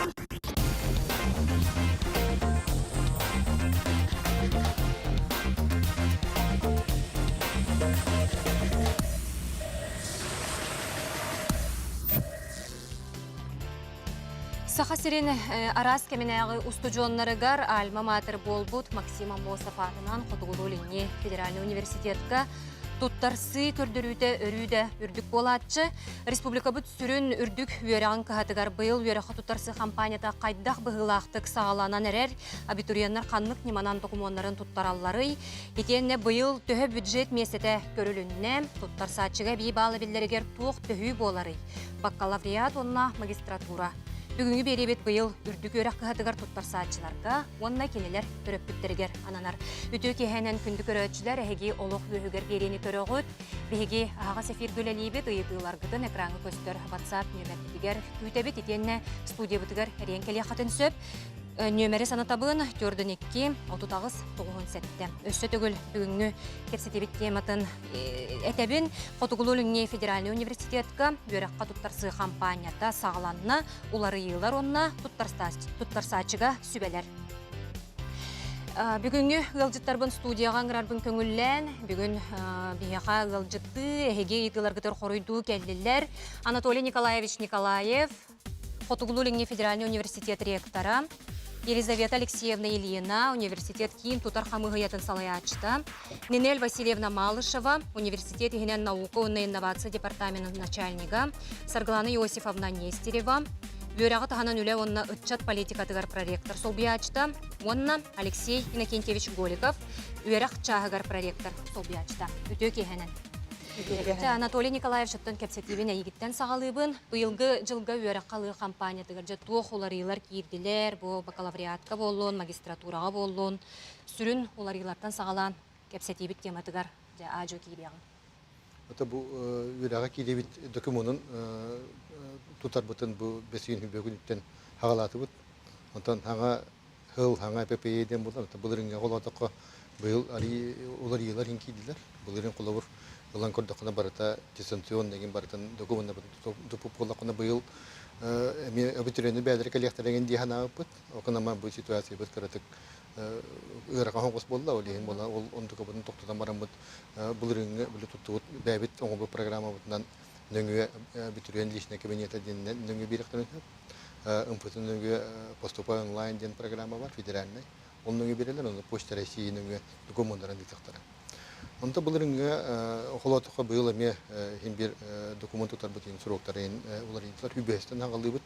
Саха сирин араас кэминээҕи устудьуоннарыгар альма-матер буолбут Максим Аммосов аатынан Хотугулуу-Илиҥҥи федеральнай университетка туттарсыы көрдөрүүтэ өрүү да үрдүк буолааччы. Республикабыт сүрүн үрдүк үөрэҕин кыһатыгар быйыл үөрэххэ туттарсыы хампаанньата хайдах быһыылаахтык саҕаланан эрэр, абитуриеннар ханнык ньыманан докумуоннарын туттаралларый, итиэннэ быйыл төһө бюджет миэстэтэ көрүлүннэ, туттарсааччыга эбии баал эбиллэригэр туох төһүү буоларый, бакалавриат уонна магистратура. Бүгүҥҥү биэриибит быйыл үрдүк үөрэх кыһатыгар туттарсааччыларга уонна кинилэр төрөппүттэригэр ананар. Үтүө киэһэнэн күндү көрөөччүлэр, эһиги олох үөһүгэр биэриини көрөҕүт. Биһиги аһаҕас эфиргэ үлэлиибит, ыйытыыларгытын экраҥҥа көстөр WhatsApp нүөмэрбитигэр күүтэбит итиэннэ студиябытыгар эриэн кэлиэххитин сөп. Нүөмэри санатабын 4 2 38 97. Өссө төгүл бүгүҥҥү кэпсэтибит тематын этэбин. Хотугулуу-Илиҥҥи федеральнай университетка үөрэххэ туттарсыы хампаанньата саҕаланна, уларыйыылар уонна туттарсааччыга сүбэлэр. Бүгүҥҥү ыалдьыттарбын студияҕа ыҥырарбын көҥүллээн, бүгүн биһиэхэ ыалдьыттыы, эһиги ыйытыыларгытыгар хоруйдуу кэллилэр. Анатолий Николаевич Николаев, Хотугулуу-Илиҥҥи федеральнай университет ректора, Елизавета Алексеевна Ильина, университет киин тутар хамыыһыйатын салайааччыта, Нинель Васильевна Малышева, университет иһинэн наука уонна инновация департаменын начальнига, Саргылана Иосифовна Нестерева, үөрэҕи таһынан үлэ уонна ыччат политикатыгар проректор солбуйааччыта уонна Алексей Иннокентьевич Голиков, үөрэх чааһыгар проректор солбуйааччыта. Үтүө киэһэнэн. Анатолий Николаевичтан кэпсэтиибин эйигиттэн саҕалыыбын. Быйылгы дьылга үөрэххэ ылыы хампаанньатыгар дьэ туох уларыйыылар киирдилэр, бу бакалавриатка буоллун, магистратураҕа буоллун, сүрүн уларыйыылартан саҕалаан кэпсэтиибит тематыгар дьэ аа-дьуо киириэҕиҥ. Это бу үөрэҕэ киирибит докумуонун тутарбытын бу бэсиин бүгүнүттэн хаҕалаатыбыт. Онтон хаҥа Һыл хаҥа ППЕ диэн буолар. Былырыыҥҥа холоотоххо быйыл уларыйыылар иһин киирдилэр. Былырыын холобур ылан көрдөххүнэ барыта дистанционно игин барытын докумуоннарбытын туппут буоллаххына быйыл эмиэ абитуриеннар бэйэлэрэ кэлиэхтэрэ игин дии санаабыппыт. Окунама бу ситуациябыт кыратык ыарахан оҥос буолла. Ол иһин буола ол онтукабытын тохтотон бараммыт былырыыҥҥы били туттубут бэйэбит оҥорбут программабытынан нөҥүө абитуриент личный кабинета диэнинэн нөҥүө биэриэхтэрин сөп. МФТ нөҥүө «Поступай онлайн» диэн программа бар, федеральнай. Ол нөҥүө биэрэллэр, онно Почта России нөҥүө докумуоннарын ыытыахтара. Онто былырыҥҥы холоотоххо быйыл эмиэ иһин биир докумуон тутарбыт иһин сроктарын уларыйдылар. Үбүһэстэн аҕалыыбыт.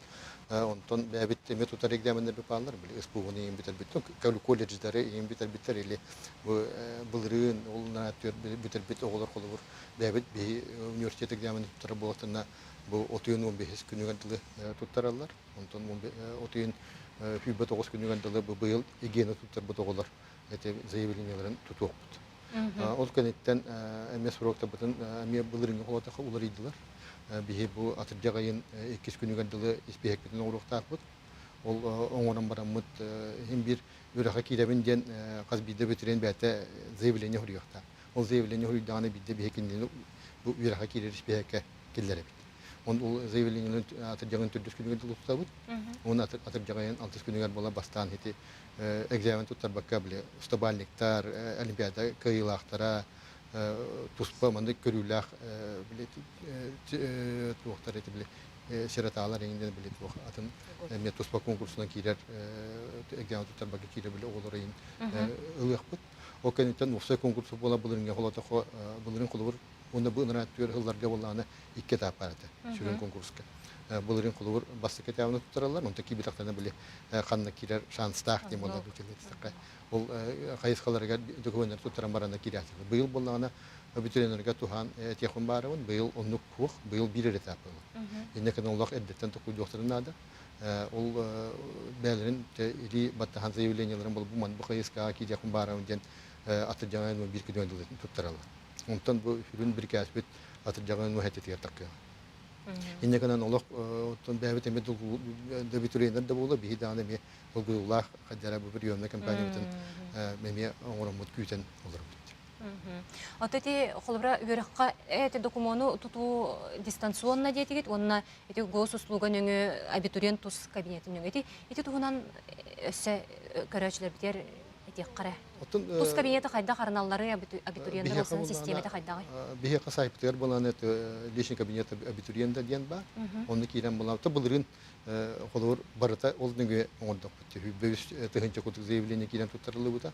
Онтон бэйэбит эмиэ тутар экзаменнарбыт бааллар. Били СПУ-ну иһин бүтэрбит, колледждары иһин бүтэрбиттэр или бу былырыын ол бүтэрбит оҕолор холобур бэйэбит биһи университет экзаменын туттарар буоллахтарына Бу отуйун 15 күнүгэр дылы туттараллар. Онтон отуйун 29 күнүгэр дылы бу быйыл гигиена туттарбыт оҕолор эти заявлениеларын тутуохпут. Ол кэнниттэн эмиэ сроктарбытын эмиэ былырыыҥҥы холотохо уларыйдылар. Биһи бу атырдьах ыйын иккис күнүгэр дылы испииһэкпитин оҥоруохтаахпыт. Ол оҥорон бараммыт иһин биир үөрэххэ киирэбин диэн хас биирдэ бүтүрэн бэйэтэ заявление суруйуохтаах. Ол заявление суруйдаҕына биирдэ биһи кинини бу үөрэххэ киирэр испииһэккэ киллэрэбит. Он ол заявлениены атырдьаҕын төрдүс күнүгэр тутабыт. Уонна атырдьаҕайын алтыс күнүгэр буола бастаан ити экзамен туттарбакка били стобальниктар, олимпиада кыайыылаахтара туспа маннык көрүүлээх били туохтар эти били сироталар иҥинэн били туох атын эмиэ туспа конкурсунан киирэр экзамен туттарбакка киирэр били оҕолор иһин ылыахпыт. Ол кэнниттэн уопсай конкурс буола былырыҥҥа холотохо былырыын холобур Уонна бу ыныраа түөр сылларга буоллаҕына икки этап баар этэ сүрүн конкурска. Былырыын холобур бастакы этабын туттараллар, онтон киирбэтэхтэринэ били ханна киирэр шанстаах диэн буолла эттэххэ. Ол хайысхаларыгар докумуоннары туттаран баранна киирээччилэр. Быйыл буоллаҕына абитуриеннарга туһаан этиэхпин баарабын, быйыл оннук суох, быйыл биир эрэ этап буолла. Иннэ кэнэ олох эрдэттэн токуйдуохтарын наада. Ол бэйэлэрин илии баттаһан заявлениеларын бу ман бу хайысхаҕа киириэхпин баарабын диэн атырдьаҕын биир күнү туттараллар. Онтон бу сүрүн бирикээспит атырдьаҕын муһэтитигэр таххыаҕа. Инньэ гынан олох оттон бэйэбит эмиэ абитуриеннар да буолла, биһи даҕаны эмиэ долгуйуулаах хадьара бу приемнай компаниябытын эмиэ оҥороммут күүтэн олоробут. Ото ити холобура үөрэххэ эти докумуону тутуу дистанционно диэтигит уонна ити госуслуга нөҥүө абитуриент тус кабинетин нөҥүө ити ити туһунан өссө көрөөччүлэрбитигэр этиэххэ Оттон тус кабинеты хайдах арыналлары абитуриеннар биһиэхэ ылсан буллаҕына систиэмэтэ хайдаҕый? Биһиэхэ сайтпытыгар буолан личный кабинет абитуриента диэн баар. Онно киирэн булан былырыын холобур барыта ол нөҥүө оҥордохпут. 103 тыһыынча курдук заявление киирэн туттарыллыбыта.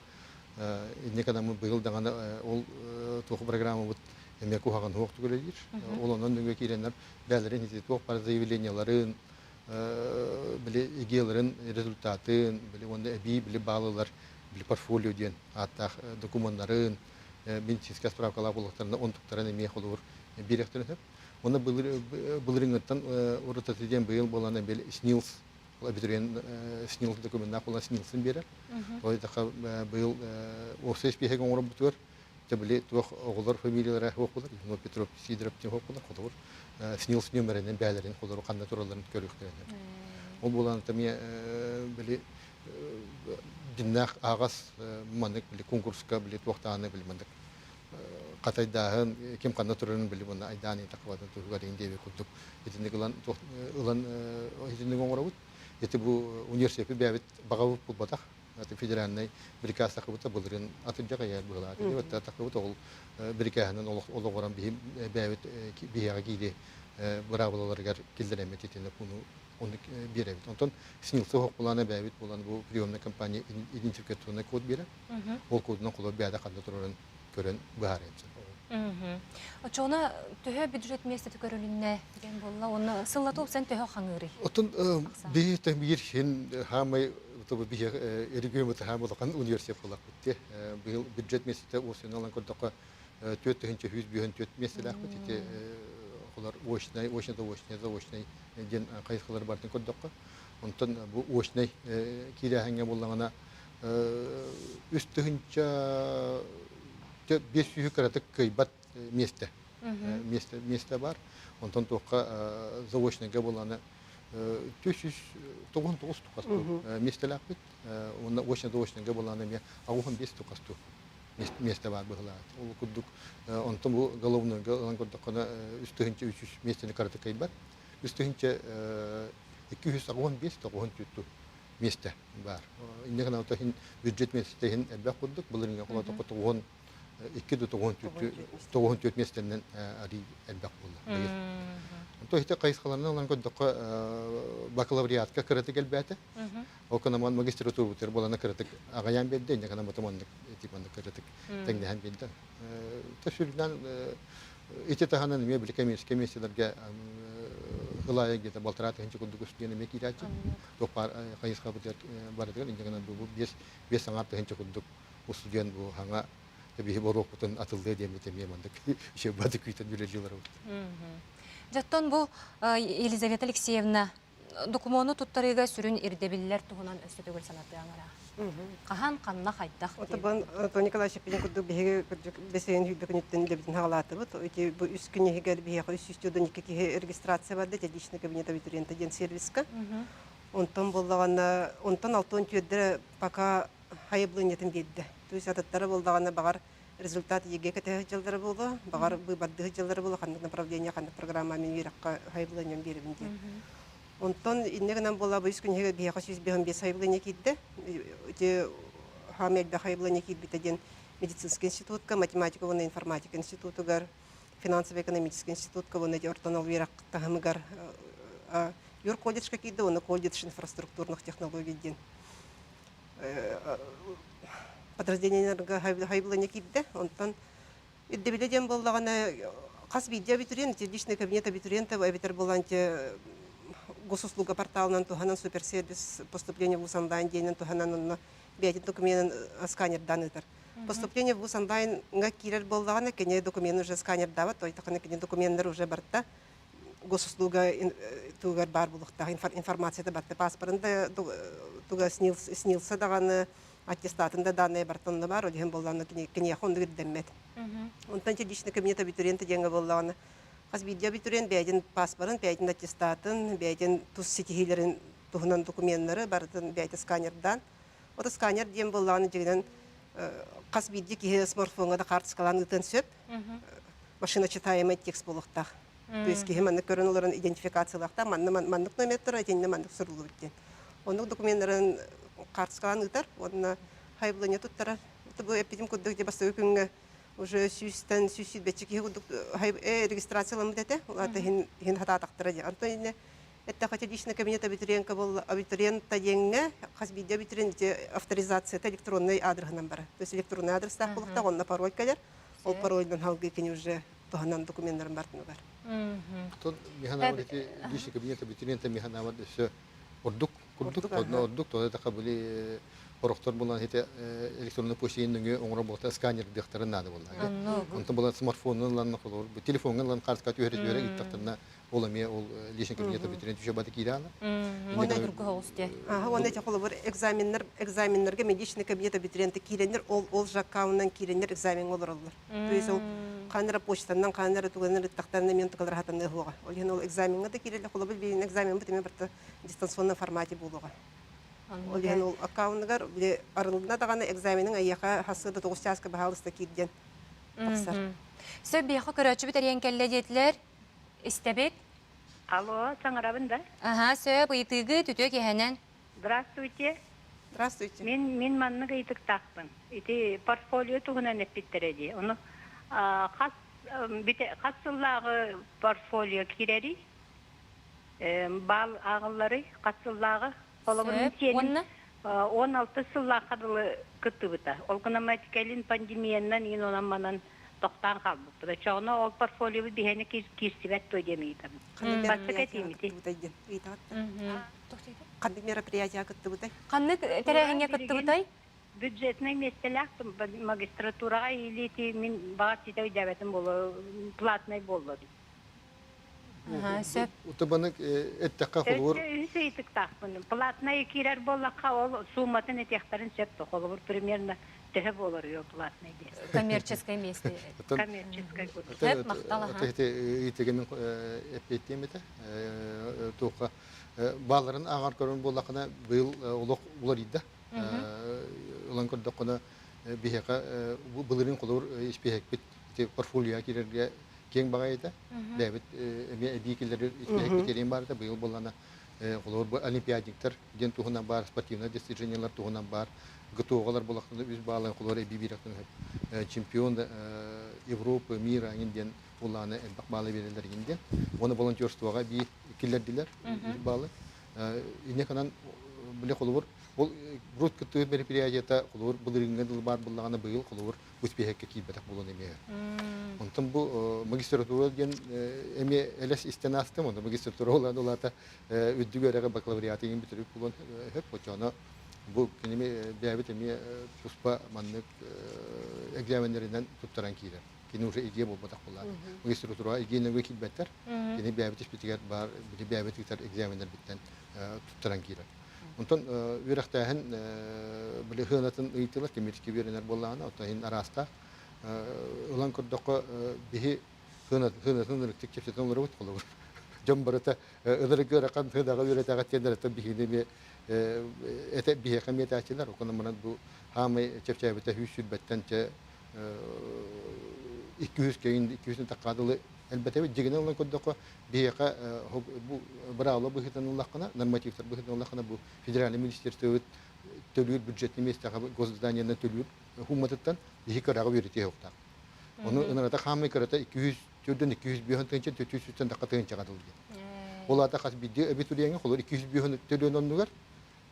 Инньэ гынан быйыл даҕаны ол туох программабыт эмиэ куһаҕан суох үлэлиир. Ол онон нөҥүө киирэннэр бэйэлэрин ити туох баар заявлениеларын, били ЕГЭ-ларын результатын, били уонна эбии били баалылар, били портфолио диэн ааттаах докумуоннарын, медицинскэй справкалаах буолуохтарына онтуктарын эмиэ холобур биэриэхтэрин сөп. Уонна былырыыҥҥыттан урутата диэн быйыл буолан били СНИЛС абитуриент СНИЛС докуменнаах буолан СНИЛСын биэрэр. Ол эттэххэ быйыл уопсай испииһэк оҥоробутугар дьэ били туох оҕолор фамилиялара суох буолар, Иванов Петров Сидоров диэн суох буолар, холобур СНИЛС нүөмэринэн бэйэлэрин холобур ханна туралларын көрүөхтэрин. Ол буолан эмиэ били дьиннээх аҕас маннык били конкурска били туохтааны били маннык хатайдааһын ким ханна турарын били мунна айдаан тахыбатын туһугар иин диэби курдук итинник ылан ылан итинник оҥоробут. Ити бу университеты бэйэбит баҕабыт булбатах федеральнай бирикээс тахыбыта былырын атырдьах ыйар быһылаат ити тахыбыт ол бирикээһинэн олоҕуран биһи бэйэбит биһиэхэ киири быраабылаларыгар киллэрэммит итини пуну оннук биэрэбит. Онтон СНИЛС оһох булаана бэйэбит булан бу приемная компания идентификационный код биэрэр. Ол кодунан холор бэйэдэ ханна турарын көрөн быһаарыам сөп. Оччоҕуна төһө бюджет миэстэтэ көрүлүннэ диэн буолла уонна сыллата упсан төһө хаҥыырый? Оттон биһи биир хин хаамай биһи регион хаам улахан университет буоллахпыт быйыл бюджет миэстэтэ уосуналан көрдөххө 4154 миэстэлээхпит ити холор очнай, очно заочнай, заочнай диэн хайысхалар бартын көрдөххө. Онтон бу очнай киирээһиҥҥэ буоллаҕына 3500 кыратык кыайбат миэстэ миэстэ миэстэ бар. Онтон туохха заочнайга буоллаҕына 499 тухасту миэстэлээхпит. Уонна очно-заочнайга буоллаҕына эмиэ 85 тухасту миэстэ баар быһылаат. Ол курдук онтон бу головнойга ылан көрдөххүнэ 3300 миэстэни кыратык кыайбат. 3285 94 миэстэ баар. Инньэ гынан иһин бюджет миэстэтэ иһин элбэх курдук былырыыҥҥа холоотоххо 92 да 94 миэстэнэн арыы элбэх буолла быйыл. Онтон ити хайысхаларынан ылан көрдөххө бакалавриатка кыратык элбээтэ. Ол гынан магистратурабытыгар буолана кыратык аҕыйаан биэрдэ, инньэ гынан ботом оннук тип оннук кыратык тэҥнэһэн биэрдэ. Сүрүннээн ити таһынан эмиэ били коммерческай миэстэлэргэ ылаайа где-то балтараа тыһыынча курдук устудьуон эмиэ киирээччи. Туох баар хайысхабытыгар барытыгар инньэ гынан бу 5,5 тыһыынча курдук устудьуон бу хаҥа биһи боруокпутун атыллыа диэммит эмиэ маннык еще бады күүтэн үлэлии олоробут. Дьоттон бу Елизавета Алексеевна докумуону туттарыыга сүрүн ирдэбиллэр туһунан өссө төгүл санатыаҥ эрэ. Хаһан, ханна, хайдах Отобон Антон Николаевич эппитин курдук биһиги кырдьык бэсиэн сүүрбэ күнүттэн үлэбитин хаалаатыбыт. Ити бу үс күн иһигэр биһиэхэ 312 киһи регистрация барда, ити личный кабинет абитуриента диэн сервиска. Онтон буоллаҕына, онтон 64 пока хайабылыанньатын биэрдэ. То есть атыттара буоллаҕына баҕар результат ЕГЭ кэтэһэ сылдьаллара буолуо, баҕар быыбардыы сылдьаллара буолуо, ханнык направление, ханнык программа мин үөрэххэ хайабылыанньам биэрэбин диэн. Онтон инньэ гынан буолла бу үс күн иһигэр биһиэхэ 155 сайабылыанньа киирдэ. Ити хаам элбэх сайабылыанньа киирбитэ диэн медицинский институтка, математика уонна информатика институтугар, финансово-экономический институтка уонна ити орто анал үөрэх таһымыгар Юр колледжка киирдэ уонна колледж инфраструктурных технологий диэн подразделениеларга хайбыланньа киирдэ. Онтон ирдэбилэ диэн буоллаҕына хас биирдии абитуриент, личный кабинет абитуриента эбэтэр буолан госуслуга порталынан туһанан суперсервис поступление в ВУЗ онлайн диэнин туһанан онно бэйэтин докуменын сканердаан ыытар. Поступление в ВУЗ онлайнга киирэр буоллаҕына кини докуменын уже сканердаабат, то кини докуменнар уже барта госуслуга тугар баар буолуохтаах информацията барта паспорын да туга снилса даҕаны аттестатын да данные барта онно баар ол иһин буоллаҕына киниэхэ оннук ирдэммэт. Онтон личный кабинет абитуриента диэҥҥэ буоллаҕына хас биирдии абитуриент бэйэтин паспорын, бэйэтин аттестатын, бэйэтин тус ситиһиилэрин туһунан докуменнары барытын бэйэтэ сканердаан. Вот сканер диэн буоллаҕына дьиҥинэн Хас биирдии киһи смартфоҥҥа да хаартыскалаан ыытыан сөп. Машиночитаемый текст буолуохтаах. То есть киһи маннык көрөн олорон идентификациялаахтаах, манна маннык номер турар, итиннэ маннык суруллубут диэн. Оннук докуменнарын хаартыскалаан ыытар уонна хайбыланньа туттарар. Бу эппитим курдук дьэ бастакы күҥҥэ уже сүүстэн 120 киһи курдук регистрацияламмыт этэ. Ол аата иһин иһин хатаатахтара диэн. Онтон иннэ эттэххэ личный кабинет абитуриентка буолла абитуриента диэҥҥэ хас биирдии абитуриент ити авторизацията электронный аадырыһынан барар. То есть электронный адрестаах буолуохтаах, онно пароль кэлэр. Ол парольынан халгыы кини уже туһанан докуменнарын бартынугар. Тон механавар ити личный кабинет абитуриента механавар өссө ордук курдук ордук тоҕо диэтэххэ били орохтор булан ити электронный почта нөҥүө оҥоро буолта сканердыахтарын наада буолла. Онтон буолан смартфонунан ылан холобур телефоҥҥа ылан картка түһэрэ түһэрэ ыыттахтарына ол эмиэ ол личный кабинет абитуриент түшө баты киирэ ала. Уонна түргү соҕус дии. Уонна ити холобур экзаменнар экзаменнарга личный кабинет абитуриента киирэннэр ол ол же аккаунтунан киирэннэр экзамеҥҥа олороллор. То есть ол хаан эрэ почтаннан хаан эрэ туганнар ыттахтарына мен тукалар хатаныа суоҕа. Ол иһин ол экзамеҥҥа да киирэллэр холобур билигин экзаменбыт эмиэ барыта дистанционный формате буолуоҕа. Ол иһин ол аккаунтугар били арылынна даҕаны экзаменыҥ эйиэхэ хасыа да тоҕус чааска баһаалыста киир диэн тахсар. Сөп биһиэхэ көрөөччүбүт эрийэн кэллэ диэтилэр. Истэбит. Алло, саҥарабын да? Аһа, сөп, ыйытыыгы түтүө киһэнэн. Здравствуйте. Здравствуйте. Мин маннык ыйытыктаахпын. Ити портфолио туһунан эппиттэрэ дии. Ону хас хас сыллааҕы портфолио киирэрий? Баал ааҕылларый? Хас сыллааҕы? Холобур, мин сиэним 16 сыллаахха дылы кыттыбыта. Ол гынан кэлин пандемиянан иин онон манан тохтоон хаалбыппыт. Оччоҕуна ол портфолиобут биһиэни киирсибэт дуо диэн ыйытабын. Бастакы этиимити. Ханнык мероприятияҕа кыттыбытай? Ханнык тэрээһиҥҥэ кыттыбытай? Бюджетнай миэстэлээх магистратураҕа иилиити мин баҕар ситэ өйдөөбөтүм буолуо, платнай буолла дуу. Сөп. Утубаны эттэххэ холобур. Үһүс ыйытыктаахпын. Платнай киирэр буоллахха ол сууматын этиэхтэрин сөп да холобур примерно төһө буолар үө платный диэн. Коммерческое место. Коммерческое курдук. Сөп, махтал аха. Ыйытыгын эппиэттиэм этэ. Туохха бааларын ааҕар көрөн буоллаххына быйыл олох уларыйда. Ылан көрдөххүнэ биһиэхэ былырыын холобур испииһэкпит ити портфолиоға киирэргэ киэҥ баҕайы этэ. Бэйэбит эмиэ эбии киллэрэр испииһэкпит эриэн баар этэ. Быйыл буоллаҕына холобур бу олимпиадниктар диэн туһунан баар, спортивнай достижениелар туһунан баар, ГТО-ҕалар буоллахтарына үс баалын холобур эбии биэрэхтэн сөп. Чемпион Европы, мира эҥин диэн буоллаҕына элбэх баалы биэрэллэр эҥин диэн. Уонна волонтерствоҕа эбии киллэрдилэр үс баалы. Инньэ гынан били холобур ол урут кыттыбыт мероприятиета холобур былырыыҥҥа дылы баар буоллаҕына быйыл холобур успехекка киирбэтэх буолан эмиэ. Онтон бу магистратура диэн эмиэ элэс истэн аастым, онно магистратура улаан улаата үрдүк үөрэҕи бакалавриаты иҥин бүтэрик буолан сөп. Оччоҕуна бу киними бэйэбит эмиэ туспа маннык экзаменнэринэн туттаран киирэр. Кини уже идея буолбатах буоллаҕа. Магистратураҕа идея киирбэттэр. Кини бэйэбит испитигэр баар били бэйэбит ыытар экзаменнэрбиттэн туттаран киирэр. Онтон үөрэхтээһин били сыанатын ыйытыылар тимирски үөрэнэр буоллаҕына, оттон иһин араастаах. Ылан көрдөххө, биһи сыанатын ырыктык чэпчэтэн олоробут холобур. Дьон барыта ынырык ыарахан сыанаҕа үөрэтэҕит диэн биһигини эмиэ этэ биһиэхэ эмиэ этээччилэр. Оконон манан бу хаамай чэпчээбитэ 120-тэн чэ 200 кэйин 200 тахха дылы элбэтэбит. Дьигинэн ылан көрдөххө, биһиэхэ бу быраабыла быһыытынан ыллаххына, нормативтар быһыытынан ыллаххына, бу федеральный министерствобыт төлүүр бюджетный миэстэҕэ госзаданиенан төлүүр хууматыттан биһи кыраҕа үөрэтиэ суохтаах. Ону ынырата хаамай кырата 200 төрдөн 200 тыһыынча 400 тахха тыһыынчаҕа дылы диэн. Ол аата хас биирдии абитуриеҥҥа холор 200 төлүөн оннугар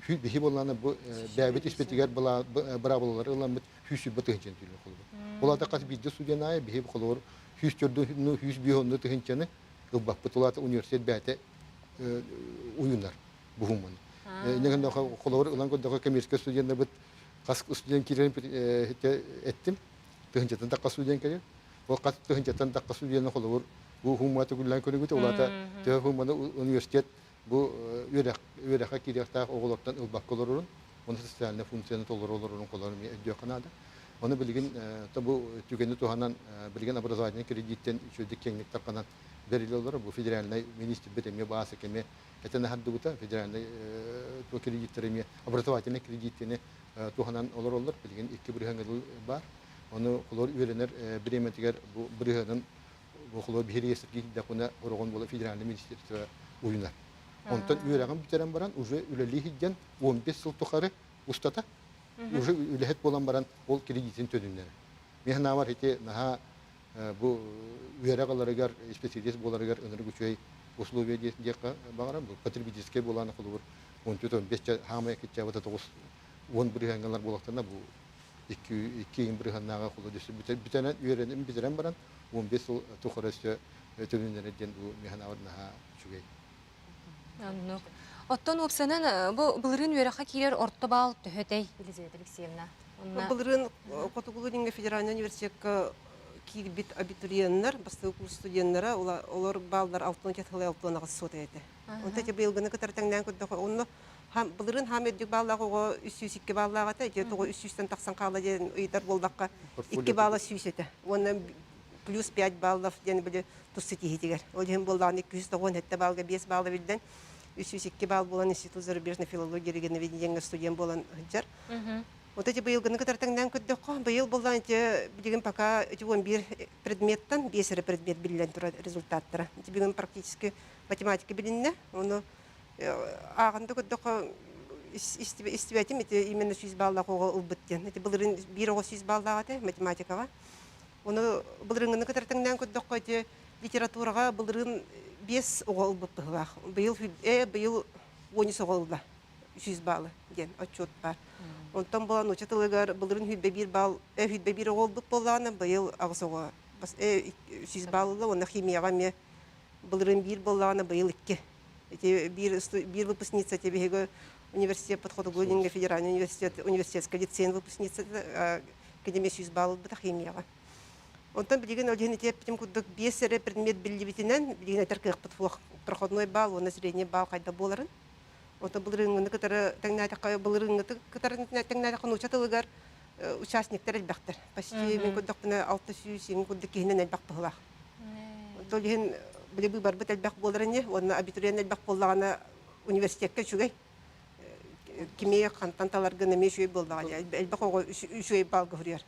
биһи буоллаана бу бэйэбит испитигэр быраабылалары ыламмыт 120 тыһыынчаны төлүө холобур. Ол аата хас биирдии студент аайы биһи холобур 104 105 тыһыынчаны ылбаппыт. Ол аата университет бэйэтэ уйунар буһуммун. Иннигин холобур ылан көрдөххө коммерческий студеннарбыт хас студент киирэрин эттим. Тыһыынчаттан тахха студент кэлэр. Ол хас тыһыынчаттан тахха студенты холобур бу хуумма төгүллээн көрүгүт. Ол аата төһө хуумманы университет бу үөрэх үөрэххэ киириэхтээх оҕолортон ылбакка олорорун, уонна социальнай функцияны толору олорорун холорун эмиэ өйдүөххэ наада. Ону билигин бу түгэни туһанан билигин образовательнай кредиттэн үчүгэйдик киэҥник тарҕанан бэриллэ олорор. Бу федеральнай министрбит эмиэ бааса кэми этэн аһардыбыта. Федеральнай кредиттэр эмиэ образовательнай кредиттини туһанан олороллор. Билигин 2 бырыһыаҥҥа баар. Ону холор үөрэнэр бириэмэтигэр бу бырыһыанын бу холор биһи реестрге киирдэххинэ ороҕун буола федеральный министерство уйунар. Онтон үөрэҕин бүтэрэн баран уже үлэлии сылдьан 15 сыл тухары устата уже үлэһит буолан баран ол кредитин төлөннөрөр. Мин санаабар ити наһаа бу үөрэх ыларыгар специалист буоларыгар ынырык үчүгэй условия диэххэ баҕарам. Бу потребительскай буолааны холобур 14-15 хаамай киччаабыта 9-10 бырыһыаҥҥалар буолахтарына бу икки ыйын бырыһыаннааҕы холу бүтэнэн үөрэнэн бүтэрэн баран 15 сыл тухары өссө төлөнөрө диэн бу мин санаабар наһаа үчүгэй. Оннук. Оттон уопсанан бу былырыын үөрэххэ киирэр орто баал төһөтэй, Елизавета Алексеевна? Онно Былырыын Хотугулуу-Илиҥҥи федеральнай университекка киирбит абитуриеннар, бастакы курс студеннара, олор бааллар 64 68 суота этэ. Онто ити быйылгыны кытары тэҥнээн көрдөххө, онно былырыын хаам үрдүк бааллаах оҕо 302 бааллаах этэ, ити тоҕо 300-тэн тахсан хаалла диэн ыйытар буоллахха, 2 баала 100 этэ. Уонна плюс 5 баллов диэн били тус ситиһиитигэр. Ол иһин буоллаҕына 297 баалга 5 баала биллэн, 302 баал буолан Институт зарубежной филологии регионоведения студент буолан сылдьар. Вот эти быйылгыны кытары тэҥнээн көрдөххө, быйыл буоллаҕына ити билигин пока ити 11 предметтан 5 эрэ предмет биллэн турар результаттара. Ити бүгүн практически математика билиннэ. Ону ааҕан да көрдөххө истибэтим ити именно 100 баллаах оҕо ылбыт диэн. Ити былырыын биир оҕо 100 баллаах этэ математикаҕа. Ону былырыыҥҥыны кытары тэҥнээн көрдөххө ити литератураҕа былырыын 5 оҕо ылбыт быһыылаах. Быйыл быйыл 13 оҕо ылла. 100 баллы диэн отчуот баар. Онтон буолан нуучча тылыгар былырыын 101 балл, 101 оҕо ылбыт буоллаҕына, быйыл 8 оҕо 100 балл ылла уонна химияҕа эмиэ былырыын биир буоллаҕына, быйыл икки. Ити биир, биир выпускница ити биһиги университеппыт Хотугу-Илиҥҥи федеральный университет университетскай лицейин выпускницата академия 100 балл ылбыта химияҕа. Онтон билигин ол иһин ити эппитим курдук биэс эрэ предмет биллибитинэн билигин этэр кыахпыт суох. Проходной балл уонна средний балл хайдах буоларын. Онтон былырыыҥҥыны кытары тэҥнээтэххэ, былырыыҥҥыты кытары тэҥнээтэххэ нуучча тылыгар участниктар элбэхтэр. Почти мин көрдөхпүнэ 600 иҥ курдук киһинэн элбэх быһылаах. Ол иһин били быыбарбыт элбэх буолар ини уонна абитуриент элбэх буоллаҕына университекка үчүгэй. Кими хантан таларгын эмиэ үчүгэй буоллаҕа элбэх оҕо үчүгэй баалга суруйар.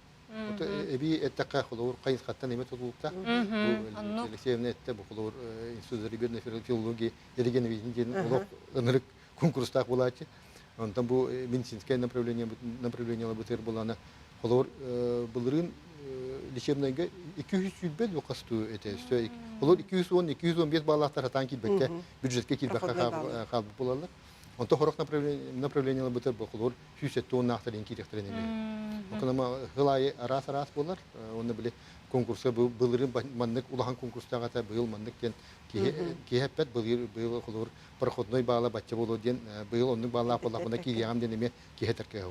Эбии эттэххэ, холобур, хайысхаттан эмэ тутулукта. Бу Алексеевна этте, бу холобур, Институт зарубежной филологии регионоведения диэн олох ынырык конкурстаах буолааччы. Онтон бу медицинское направление направлениелар бытыр булана холобур былырыын лечебнайга 220 лукастуу этэ. Холобур 210-215 баллаахтар хатаан киирбэккэ бюджетке киирбэккэ хаалбыт буолаллар. Онто хорох направлениелар бытыр бу холобур 170 наахтар киириэхтэрин эмиэ. Окунама хыл аайы араас-араас буолар. Онно били конкурска былырыын маннык улахан конкурстаах этэ, быйыл маннык диэн киһи киһи эппэт быйыл быйыл холобур проходной баала бачча буолуо диэн быйыл оннук баалаах буоллахпына киириэҕим диэн эмиэ киһи этэркэ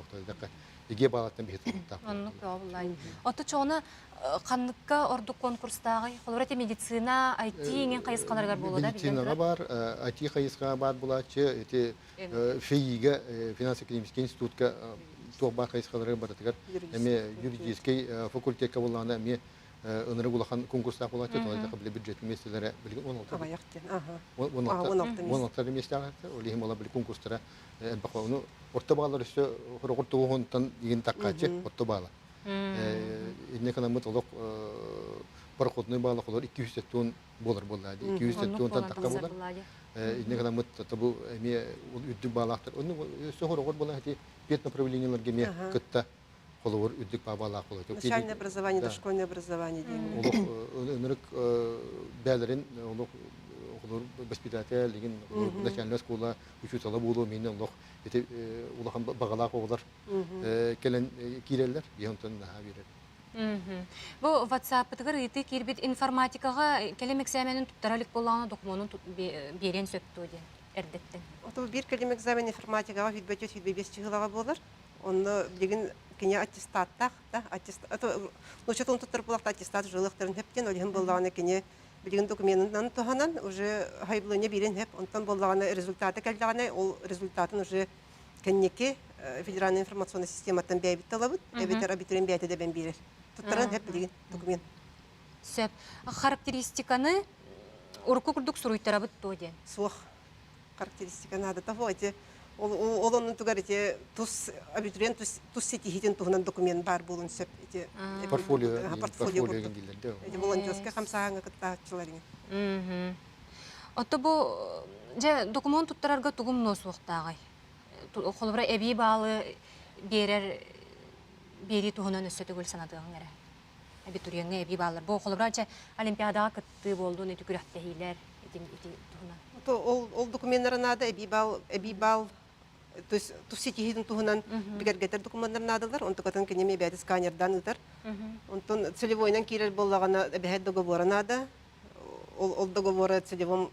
иге баалаттан биһи тутулуктаах. Оннук буллай. Отто чоҕуна ханныкка ордук конкурстааҕый? Холобура ити медицина, IT иҥин хайысхаларыгар буолуо да Медицинаҕа баар, IT хайысхаҕа баар булааччы, ити ФИИ-гэ, финансово-экономический институтка туох баар хайысхаларыгар барытыгар эмиэ юридический факультекка буоллаҕына эмиэ ынырык улахан конкурстаах буолааччы, тоҕо били бюджет миэстэлэрэ билигин 16 Аҕыйах диэн. Аха. 16 16 миэстэҕэ ол иһин буола били конкурстара элбэх ону орто баалар өссө хороҕор тугуһунтан игин таккааччы орто баала инне кынаммыт олох проходной баала холор 270 буолар буолла 270-тан тахха буолар инне кынаммыт бу эмиэ үрдүк баалаахтар онну өссө хороҕор буолан ити пет направлениеларга эмиэ кытта холобур үрдүк баалаах буолар. Начальное образование, дошкольное образование диэн. Олох ынырык бээлэрин олох олор воспитатель деген начальная школа учуутала буолуо мин олох ити улахан баҕалаах оҕолор кэлэн киирэллэр биһи онтон наһаа биэрэр. Бу WhatsApp-ытыгар ыйытыы киирбит информатикаҕа кэлим экзаменин туттара илик буоллаҕына докумуонун биэриэн сөп дуо диэн эрдэттэн. Ото биир кэлим экзамен информатикаҕа 24 25 чыһылаҕа буолар. Онно билигин кини аттестаттаах да аттестат нуучча тылын туттар буолахта аттестат жилыахтарын хөп диэн ол иһин буоллаҕына кини билигин документынан туһанан уже хайбылыня биирин хөп онтон буоллаҕына результата кэллэҕинэ ол результатын уже кэнники федеральная информационная систематтан бэйэбит талабыт эбэтэр абитуриент бэйэтэ да бэн биэрэр туттаран хөп билигин документ. Сөп. Характеристиканы урукку курдук суруйтарабыт дуо диэн. Суох. Характеристика надо того эти. Ол ол оннутугар ити тус абитуриент тус тус ситиһиитин туһунан документ баар буолуон сөп ити Портфолио портфолио портфолио курдук. дииллэр дэ. Ити волонтерскай хамсааһыҥҥа кыттааччылар Мгм. Отто бу дьэ докумуон туттарарга тугум нуо суохтааҕый? Холобура эбии баалы биэрэр биэрии туһунан өссө төгүл санатыаҕыҥ эрэ. Абитуриеҥҥа эбии бааллар. Бу холобура чэ олимпиадаҕа кыттыы буоллун ити күрэхтэһиилэр ити ити туһунан. То ол ол докуменнара наада эбии баал эбии баал то есть тус ситиһиитин туһунан бигэргэтэр докумуоннар наадалар. Онтукатын кини эмиэ бэйэтэ сканердаан ыытар. Онтон целевойунан киирэр буоллаҕына эбэһээт договора наада. Ол, ол договора целевом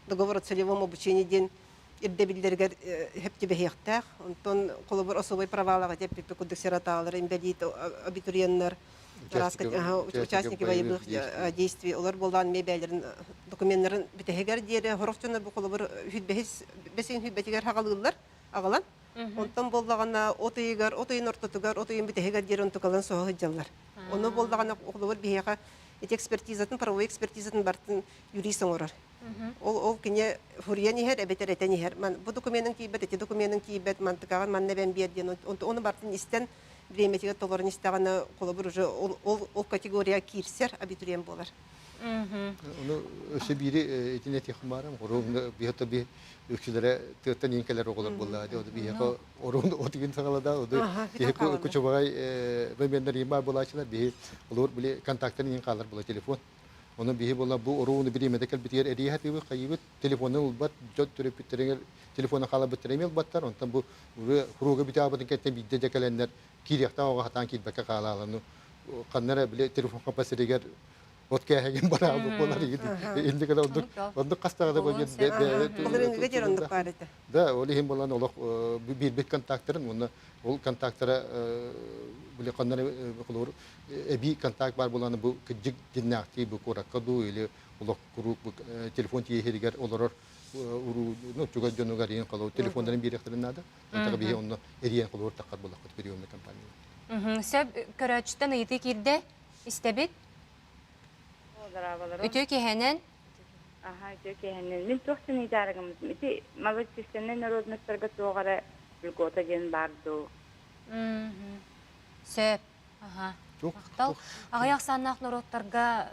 договор о целевом обучении диэн ирдэбиллэригэр сөп түбэһиэхтээх. Онтон холобур особой правалаах эти курдук сироталар, инбэлиит абитуриеннар, участники боевых действий олор буоллаан эмиэ бэйэлэрин докуменнарын бүтэһигэр диэри сорох дьоннор бу холобур хүлбэһис бэсин хүлбэтигэр хагалыыллар аҕалан онтон буоллаҕына от ыйыгар от ыйын ортотугар от ыйын бүтэһигэр диэри онтукаларын соһо сылдьаллар ону буоллаҕына холобур биһиэхэ ити экспертизатын правовой экспертизатын бартын юрист оҥорор ол ол кини фуруйан иһэр эбэтэр этэн иһэр ман бу докуменың тиийбэт ити докуменың тиийбэт мантыкаҕын манна эбэн биэр диэн ону бартын истэн бириэмэтигэр толорон истэҕинэ холобур уже ол ол ол категория киирсэр абитуриент буолар. Ону өссө биири итин этиэххин баарым оруун биһиэхэ би үксүлэрэ тыаттан иин кэлэр оҕолор буоллаа дии оду биһиэхэ оруун отугун саҕалада оду киһи кучубаҕай бэмиэннэр иин баар буолааччылар биһи олор били контактан иин хаалар була телефон Ону биһи була бу орууну бириэмэтэ кэлбитигэр эрийэ сатыыбыт, хайыыбыт, телефонун ылбат, дьон төрөппүттэригэр телефона хааларбыттара эмиэ ылбаттар. Онтон бу курууга бүтээбытын кэнниттэн биирдэ дьэ кэлэннэр киириэхтээх оҕо сатаан киирбэккэ хаалаалану ханна эрэ били телефон хапа сиригэр от кээһэгин бараабыт буолар инник гына оннук оннук хастаҕа да да ол иһин буолан олох биирбит контактарын уонна ол контактара били ханна эрэ холобур эбии контакт баар буолан бу кырдьык дьиннээхтии бу куоракка дуу или олох куруук бу телефон тиэһиригэр олорор уруу ну чугас дьонугар иин холобур телефоннарын биэриэхтэрин наада онтон биһи онно эрийэн холобур таххар буоллахпыт приемный компания. Сөп көрөөччүттэн ыйытыы киирдэ истэбит. Үтүө киэһэнэн. Аха, үтүө киэһэнэн. Мин туох диэн ыйытаарыгым ити малочисленнай народностарга туох эрэ льгота диэн баар дуу? Сөп. Аха. Махтал. Аҕыйах ахсааннаах норуоттарга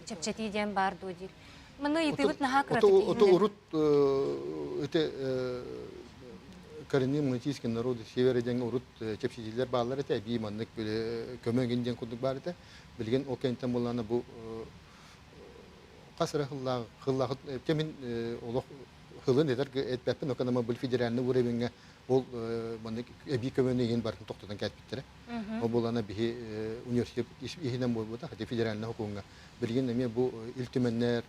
чэпчэтии диэн баар дуо диир. Манна ыйытыыбыт наһаа кыратык Ото урут ити коренные мальтийские народы севера диэн урут чэпчэтиилэр бааллар этэ, эбии маннык көмө эҥин диэн курдук баар этэ. Билигин ол кэнниттэн буоллаҕына бу хас эрэ сыллаах сыллаах кэмин олох сылын этэр этпэппин, оканама бу федеральный уровеньҥа ол маннык эбии көмөнү иһин барытын тохтотон кэлбиттэрэ. Ол буолана биһи университет иһинэн буолбута, хотя федеральный хокуҥҥа. Билигин эмиэ бу Ил Түмэннэр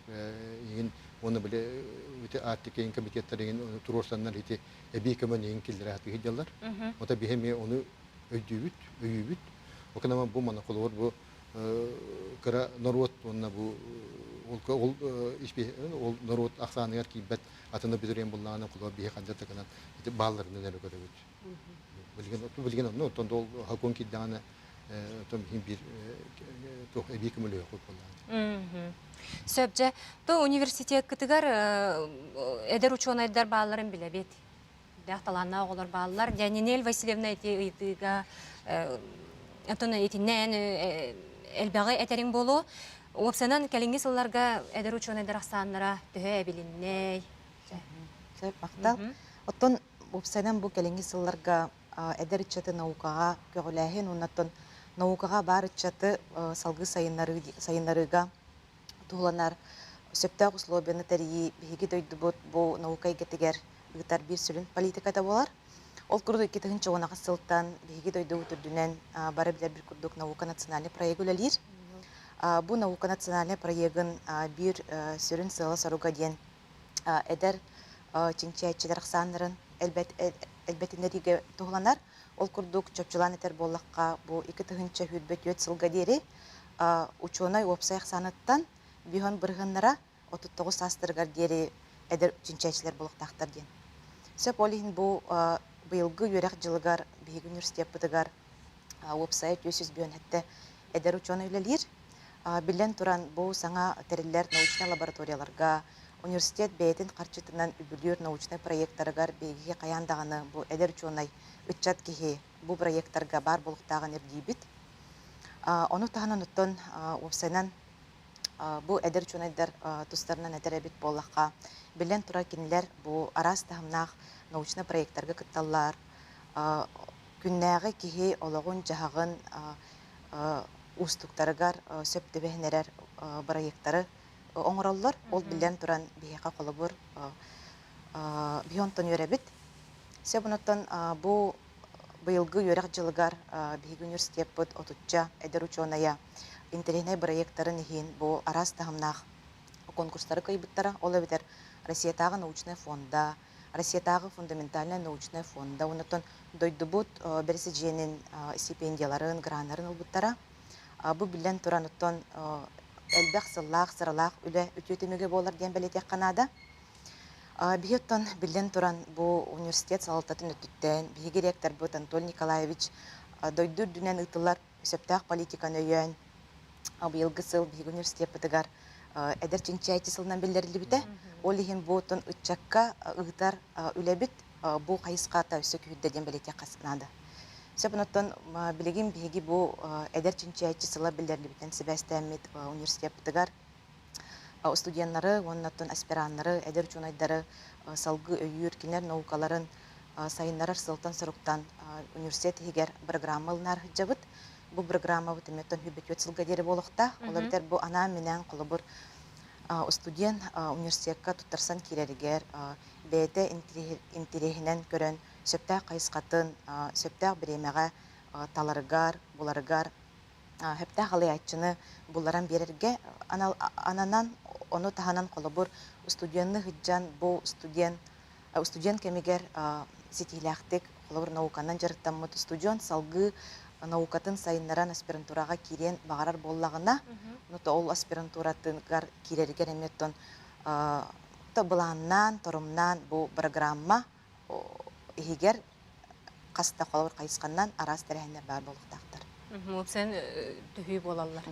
иһин уонна били ити Арктика комитеттар иһин туруорсаннар ити эбии көмөнү иһин киллэрэ сатыы Ота биһи эмиэ ону өйдүүбүт, өйүүбүт. Оканама бу мана холобур бу кыра норуот уонна бу ол ол норуот ахсааныгар киирбэт атыны бүтүрүөн буллаҕына холобур биһи ханна такынан ити баалларынан эрэ көрөбүт. Билигин билигин онно оттон ол хакон киирдэҕинэ оттон биһин биир туох эбии көмөлөһүөхпүт буоллаҕына. Сөп дьэ, то университеккытыгар эдэр учуонайдар баалларын билэбит. Дээх талааннаах оҕолор бааллар. Дьэ, Нинель Васильевна ити ыйытыыга оттон итиннэ эн элбэҕи этэриҥ буолуо. Уопсайынан кэлиҥҥи сылларга эдэр учуонайдар ахсааннара төһө эбилиннэй? Сөп, махтал. Оттон уопсайынан бу кэлиҥҥи сылларга эдэр ыччаты наукаҕа көҕүлээһин уонна оттон наукаҕа баар ыччаты салгыы сайыннарыыга туһуланар сөптөөх условияны тэрийии биһиги дойдубут бу наука эйгэтигэр ыытар биир сүрүн политиката буолар. Ол курдук 2010 сылтан биһиги дойдубут үрдүнэн бары билэр курдук наука национальный проект үлэлиир. Бу наука национальный проегын биир сүрүн сыала-соруга диэн эдэр чинчийээччилэр ахсааннарын элбэтинэриигэ туһуланар. Ол курдук чопчулаан этэр буоллахха, бу 2024 сылга диэри учуонай уопсай ахсааныттан биһон бырыһыннара 39 саастарыгар диэри эдэр чинчээччилэр буолуохтаахтар диэн. Сөп ол иһин бу быйылгы үөрэх дьылыгар биһиги университеппытыгар уопсайа 457 эдэр учуонай үлэлиир. Биллэн туран, бу саҥа тэриллэр научнай лабораторияларга, Университет бэйэтин харчытынан үбүлүүр научнай проектарыгар биһиги хайаан даҕаны бу эдэр учуонай ыччат киһи бу проектарга баар буолуохтааҕын ирдиибит. Ону таһынан оттон уопсайынан бу эдэр учуонайдар тустарынан этэр эбит буоллахха, биллэн турар кинилэр бу араас таһымнаах научнай проектарга кытталлар, күннээҕи киһи олоҕун-дьаһаҕын уустуктарыгар сөп түбэһинэрэр бырайыактары оҥороллор. Ол биллэн туран биһиэхэ холобур биһи онтон үөрэбит. Сөп онуттан бу быйылгы үөрэх дьылыгар биһиги университеппыт отучча эдэр учуонайа интэриэһинэй бырайыактарын иһин бу араас таһымнаах конкурстары кыайбыттара. Ол эбэтэр Россиятааҕы научнай фонда, Россиятааҕы фундаментальнай научнай фонда, оннуттан дойдубут бэрэсидьиэнин стипендияларын, граннарын ылбыттара. Бу биллэн туран, оттон элбэх сыллаах, сыралаах үлэ үтүө түмүгэ буолар диэн бэлиэтиэххэ наада. Биһи оттон биллэн туран бу университет салалтатын өттүттэн биһиги ректорбыт Анатолий Николаевич дойду үрдүнэн ыытыллар сөптөөх политиканы өйөөн быйылгы сыл биһиги университеппытыгар эдэр чинчийээччи сылынан биллэриллибитэ. Ол иһин бу оттон ыччакка ыытар үлэбит бу хайысхата өссө күүһүрдэ диэн бэлиэтиэххэ наада. Сөп оттон билигин биһиги бу эдэр чинчийээччи сыла биллэриллибитинэн сибээстээммит университеппытыгар студеннары уонна оттон аспираннары, эдэр учуонайдары салгыы өйүүр, кинилэр наукаларын сайыннарар сылтан-соруктан университет иһигэр программа ылынаар сылдьабыт. Бу программабыт эмиэ 24 сылга диэри буолуохтаах. Ол эбэтэр бу анаан-минээн холобур студент университекка туттарсан киирэригэр бэйэтэ интэриэһинэн көрөн сөптөөх хайысхатын сөптөөх бириэмэҕэ таларыгар, буларыгар сөптөөх алыйааччыны булларан биэрэргэ ананан, ону таһынан холобур студенны сылдьан бу студент студент кэмигэр ситиһиилээхтик холобур науканан дьарыктаммыт студент салгыы наукатын сайыннаран аспирантураҕа киириэн баҕарар буоллаҕына, ол аспирантуратыгар киирэригэр эмиэ оттон былааннаан, торумнаан бу программа иһигэр хас да холобур хайысханнан араас тэрээһиннэр баар буолуохтаахтар. Уопсайан төһүү буолаллар.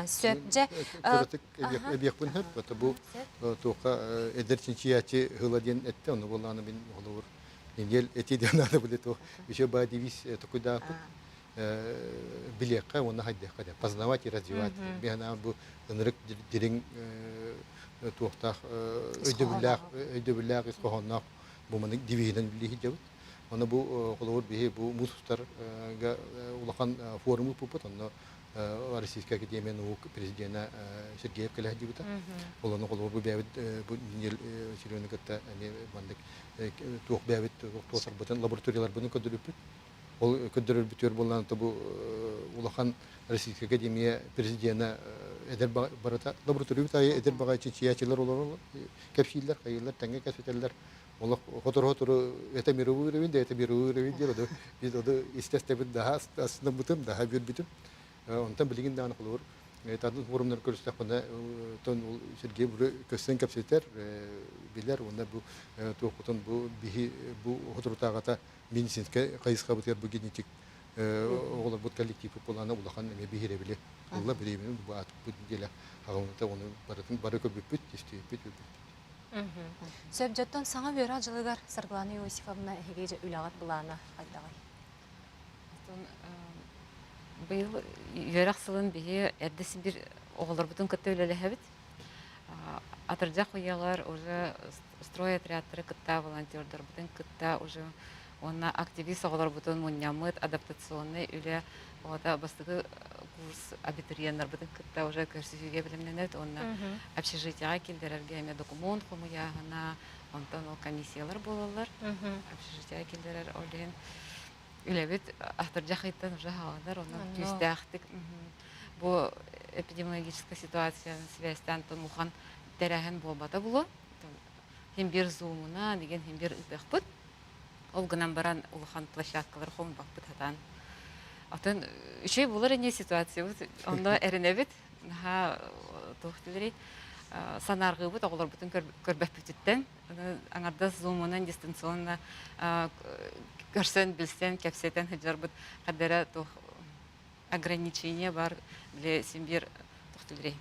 Сөп дьэ. Кыратык эбиэхпин сөп. Это бу туохха эдэр чинчийээччи ыла диэн этте, ону буоллаҕына мин холобур недель эти диэн надо будет то еще ба девиз токуйдаахпыт билиэххэ уонна хайдыахха диэн познавать и развивать. Биһана бу ынырык дириҥ туохтаах өйдөбүллээх өйдөбүллээх ис хоһоонноох бу маннык девиһинэн билии сылдьабыт. Онно бу холобур биһи бу муус устарга улахан форум ыыппыппыт. Онно Российская академия наук президенэ Сергеев кэлэ сылдьыбыта. Ол ону холобур бу бэйэбит бу Сереганы кытта эмиэ маннык туох бэйэбит туосарбытын лабораторияларбытын көрдөрүппүт. Ол көрдөрөрбүтүгэр буоллаан бу улахан Российская академия президенэ эдэр барыта лабораториябыт аайы эдэр баҕайы чинчийээччилэр олороллор кэпсииллэр, хайыыллар, тэҥҥэ кэпсэтэллэр. Олох хотору-хотору это мировой уровень, да это мировой уровень диэн оду бид оду истэстэбит daha астынабытым, daha үөрбүтүм. Онтон билигин даҕаны холобур атын форумнар көрүстэхпинэ тон ол Сергей бу көстөн кэпсэтэр, билэр уонна бу туохпутун бу биһи бу хоторутааҕата медицинскэй хайысхабытыгар бу генетик оҕолорбут коллективпыт буолаана улахан эмиэ биһирэбили ылла бириэмэни бу аатыппыт диэлэ хаҕылыта ону барытын бары көрбүппүт, истибиппит, билбиппит. Сөп дьоттон саҥа үөрэх дьылыгар Саргылана Иосифовна эһиги үлэҕит былаана хайдаҕый? Быйыл үөрэх сылын биһи эрдэ сибир оҕолорбутун кытта үлэлэһэбит. Атырдьах уйалар уже строй отрядтары кытта волонтердарбытын кытта уже уонна активист оҕолорбутун мунньаммыт адаптационнай үлэ оҕото бастакы курс абитуриеннарбытын кытта уже көрсүһүүгэ бэлэмнэнэбит уонна общежитиеҕа киллэрэргэ эмиэ докумуон хомуйааһына онтон ол комиссиялар буолаллар общежитиеҕа киллэрэр ол иһин үлэбит атырдьах ыйтан уже хааланар онон күүстээхтик бу эпидемиологическая ситуациянан сибээстээн улахан тэрээһин буолбата буолуо Хин биир зумуна деген хин биир ыытыахпыт. Ол гынан баран улахан площадкалар хомбаппыт хатаан. Атын үчүгэй булар ини ситуациябыт онно эрэнэбит. Наһаа туох диирий санааргыыбыт оҕолорбутун көрбөппүтүттэн. Аҥардас зумунан дистанционно көрсөн, билсэн, кэпсэтэн сылдьарбыт хардара туох ограничение бар бile син биир туох диирий.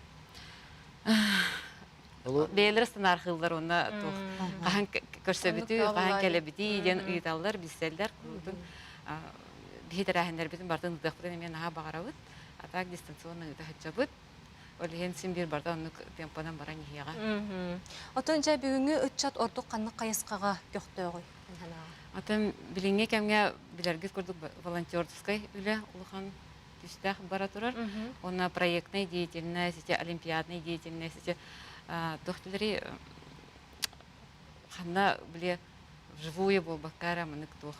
Бэйэлэрэ станархыыллар уонна туох хаһан көрсөбүтүй, хаһан кэлэбитий диэн ыйыталлар, билсэллэр куруутун. Биһи тэрээһиннэрбитин барытын ыытыахпытын эмиэ наһаа баҕарабыт. А так дистанционно ыыта сылдьабыт. Ол иһин син биир барыта оннук темпанан баран иһиэҕэ. Оттон дьэ бүгүҥҥү ыччат ордук ханнык хайысхаҕа көхтөөҕүй? Оттон билиҥҥи кэмҥэ билэргит курдук волонтерскай үлэ улахан күүстээх бара турар. Уонна проектная деятельность, ити олимпиадная деятельность, ити туох дилери ханна били вживую буолбакка эрэ маннык туох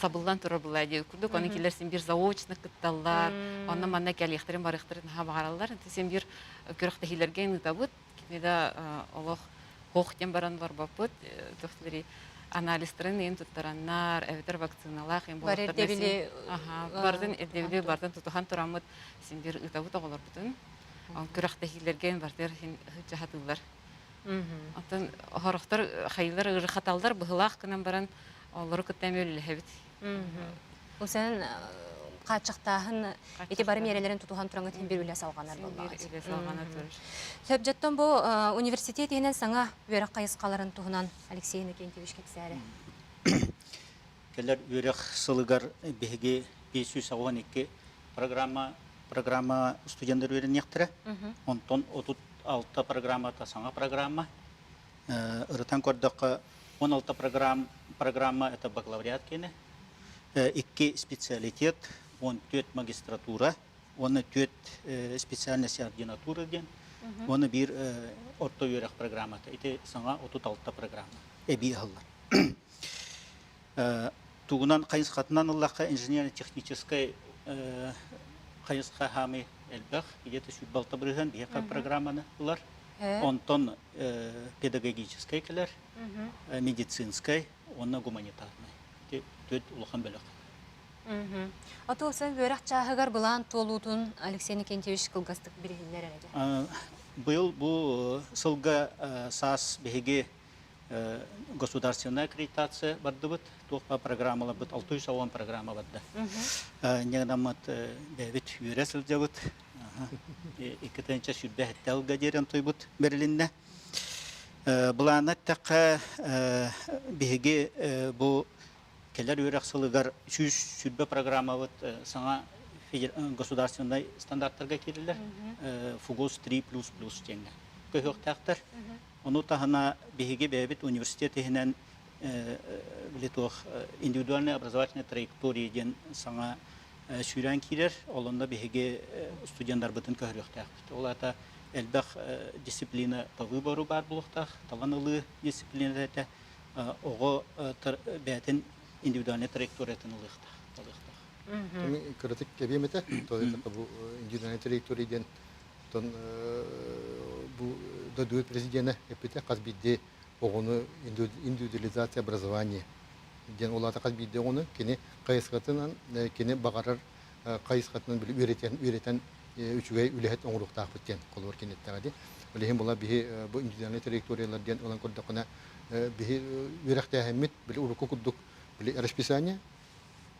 сабыллан турар буолла дии курдук оны килер син бир заочно кытталлар онно манна кэлиэхтэрин барыахтарын наһаа баҕараллар син бир күрэхтэһиилэргэ ыытабыт кини да олох хоох диэн баран олорбоппут туох дилери анализтарын иин туттараннар эбэтэр вакциналаах им Бар ирдэбили бардын ирдэбили бардын тутуһан тураммыт син бир ыытабыт оҕолорбутун күрэхтэһиилэргэ бартыр иһин жаһатыыллар. Оттон хорохтор хайылар ырыхаталлар быһылаах гынан баран олору кытта эмиэ үлэлэһэбит. Ол сен хааччахтааһын ити бары миэрэлэрин тутуһан тураҥыт иһин бир үлэ салҕанар буоллаҕа. Үлэ салҕана турар. Сөпдьөттөн бу университет иһинэн саҥа үөрэх хайысхаларын туһунан Алексей Иннокентьевич кэпсээрэ. Кэлэр үөрэх сылыгар биһиги 582 программа программа студенттар үөрэниэхтэрэ. Онтон 36 программата саҥа программа. Ырытан көрдөххө, 16 программ, программа это бакалавриат киэнэ, икки специалитет, 14 магистратура, уонна түөрт специальность ординатура диэн, уонна биир орто үөрэх программата. Ити саҥа 36 программа эбии аһыллар. Тугунан хайысхатынан ыллахха инженерно-техническай хайысха хаамый элбэх, где-то 26 бырыһыан биһиэхэ программаны ылар. Онтон педагогическай кэлэр, медицинскай уонна гуманитарнай. Ити түөрт улахан бөлөх. Оту сэн үөрэх чааһыгар былаан туолуутун Алексей Никентьевич кылгастык билиһиннэр эрэ. Быйыл бу сылга саас биһиги государственная аккредитация бардыбыт, туох программаларбыт 610 программа барда. Ньыгынаммыт бэйэбит үөрэ сылдьабыт. 2 тыһыынча 27 ылга диэрен туйбут берилиннэ. Былаана эттэххэ, биһиги бу кэлэр үөрэх сылыгар 120 программабыт саҥа государственнай стандарттарга киирилэр. ФГОС 3++ диэҥҥэ көһүөхтээхтэр. Ону таһына биһиги бэйэбит университет иһинэн били туох индивидуальная образовательная траектория диэн саҥа сүүрэн киирэр. Ол онно биһиги студеннарбытын көһөрүөхтээхпит. Ол аата элбэх дисциплина по выбору баар буолуохтаах, талан ылыы дисциплината оҕо бэйэтин индивидуальнай траекториятын ылыахтаах, талыахтаах. Кыратык кэбиэм этэ. Бу индивидуальная траектория диэн Оттон бу дойду президенэ эппитэ хас биирдии оҕону индивидуализация образования диэн ол аата хас биирдии оҕону кини хайысхатынан кини баҕарар хайысхатынан били үөрэтэн үөрэтэн үчүгэй үлэһит оҥоруохтаахпыт диэн холобур киниттэҕэ дии. Ол иһин була биһи бу индивидуальнай траекториялар диэн ылан көрдөххүнэ биһи үөрэхтээһиммит били урукку курдук били расписание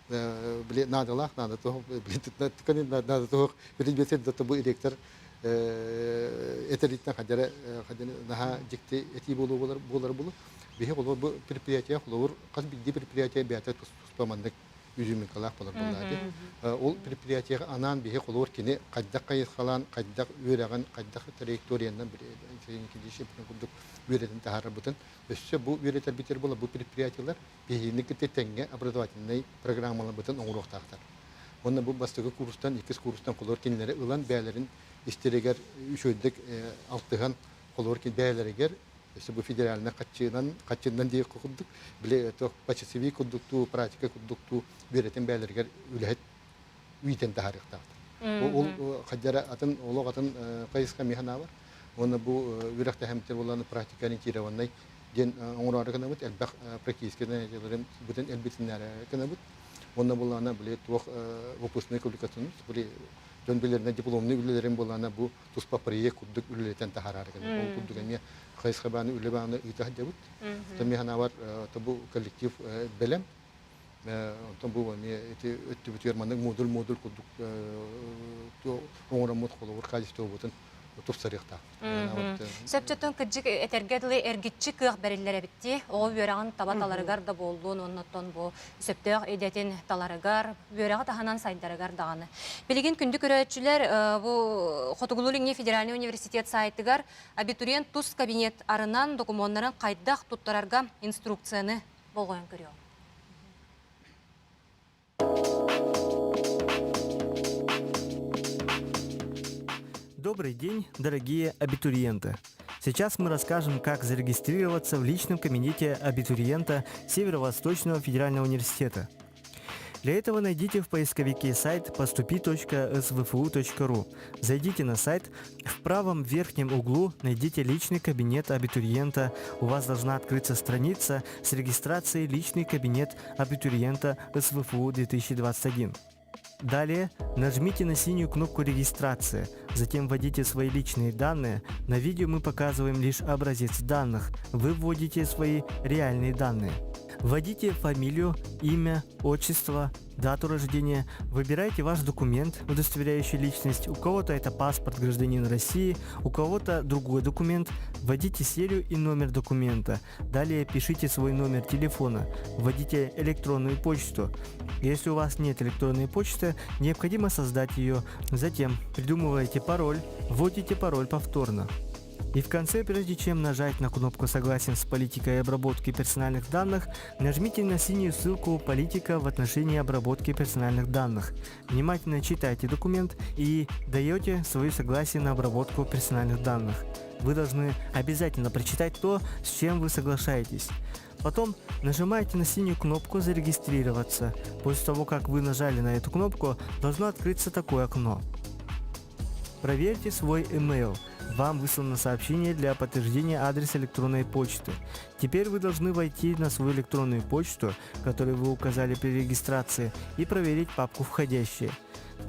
били наадалаах наада туох били наада туох били да бу ректор этэриттэн хадьара наһаа дьикти этии буолуу буолар буолар булу биһи холобур бу предприятие холобур хас биирдии предприятие бэйэтэ туспа маннык изюминкалаах болар буоллаа ол предприятиеҕа анаан биһи холобур кини хайдах хайысхалаан хайдах үөрэҕин хайдах траекториянан курдук үөрэтин таһаарарбытын өссө бу үөрэтэрбитигэр буола бу предприятиелар биһигини кытта тэҥҥэ образовательнай программаларбытын оҥоруохтаахтар. Уонна бу бастакы курстан, иккис курстан холобур кинилэри ылан бэйэлэрин истэригэр үчүгэйдик алтыһан холобур бэйэлэригэр өссө бу федеральнай хаччынан хаччынан диэх курдук били туох почасовик курдуктуу практика курдуктуу үөрэтэн бэйэлэригэр үлэһит үүтэн таһаарыахтаахтар. Ол хадьара атын олох атын хайысха миэхэ бар. Уонна бу үөрэхтэһэмтэр буолан практика ориентированный диэн оҥороору гынабыт элбэх практическай занятиеларын бутун элбитиннээри гынабыт. Уонна булаана били туох выпускной публикацияны били дьон билэринэ дипломный үлэлэрин булаана бу туспа проект курдук үлэлэтэн таһараары гынабыт. Ол курдук эмиэ хайысха бааны үлэ бааны ыыта сылдьабыт. Мин санаабар бу коллектив бэлэм. Онтон бу эмиэ ити өттүбүтүгэр маннык модуль-модуль курдук оҥороммут холобур качествобутун тупсарыахтаах. Сөптөтөн кырдьык этэргэ дылы эргиччи кыах бэриллэр эбитти. Оҕо үөрэҕин таба таларыгар да буоллун, оннуттан бу сөптөөх идэтин таларыгар, үөрэҕи таһынан сайдарыгар даҕаны. Билигин күндү көрөөччүлэр бу Хотугулуу-Илиҥҥи федеральнай университет сайтыгар абитуриент тус кабинет арынан докумуоннарын хайдах туттарарга инструкцияны болҕойон көрүөҕүҥ. Добрый день, дорогие абитуриенты! Сейчас мы расскажем, как зарегистрироваться в личном кабинете абитуриента Северо-Восточного федерального университета. Для этого найдите в поисковике сайт поступи.свфу.ру. Зайдите на сайт, в правом верхнем углу найдите личный кабинет абитуриента. У вас должна открыться страница с регистрацией «Личный кабинет абитуриента СВФУ 2021». Далее нажмите на синюю кнопку «Регистрация», затем вводите свои личные данные. На видео мы показываем лишь образец данных, вы вводите свои реальные данные. Вводите фамилию, имя, отчество, дату рождения, выбирайте ваш документ, удостоверяющий личность. У кого-то это паспорт гражданина России, у кого-то другой документ. Вводите серию и номер документа. Далее пишите свой номер телефона, вводите электронную почту. Если у вас нет электронной почты, необходимо создать ее. Затем придумываете пароль, вводите пароль повторно. И в конце, прежде чем нажать на кнопку «Согласен с политикой обработки персональных данных», нажмите на синюю ссылку «Политика в отношении обработки персональных данных». Внимательно читайте документ и даете свое согласие на обработку персональных данных. Вы должны обязательно прочитать то, с чем вы соглашаетесь. Потом нажимаете на синюю кнопку «Зарегистрироваться». После того, как вы нажали на эту кнопку, должно открыться такое окно. Проверьте свой email. Вам выслано сообщение для подтверждения адреса электронной почты. Теперь вы должны войти на свою электронную почту, которую вы указали при регистрации, и проверить папку «Входящие».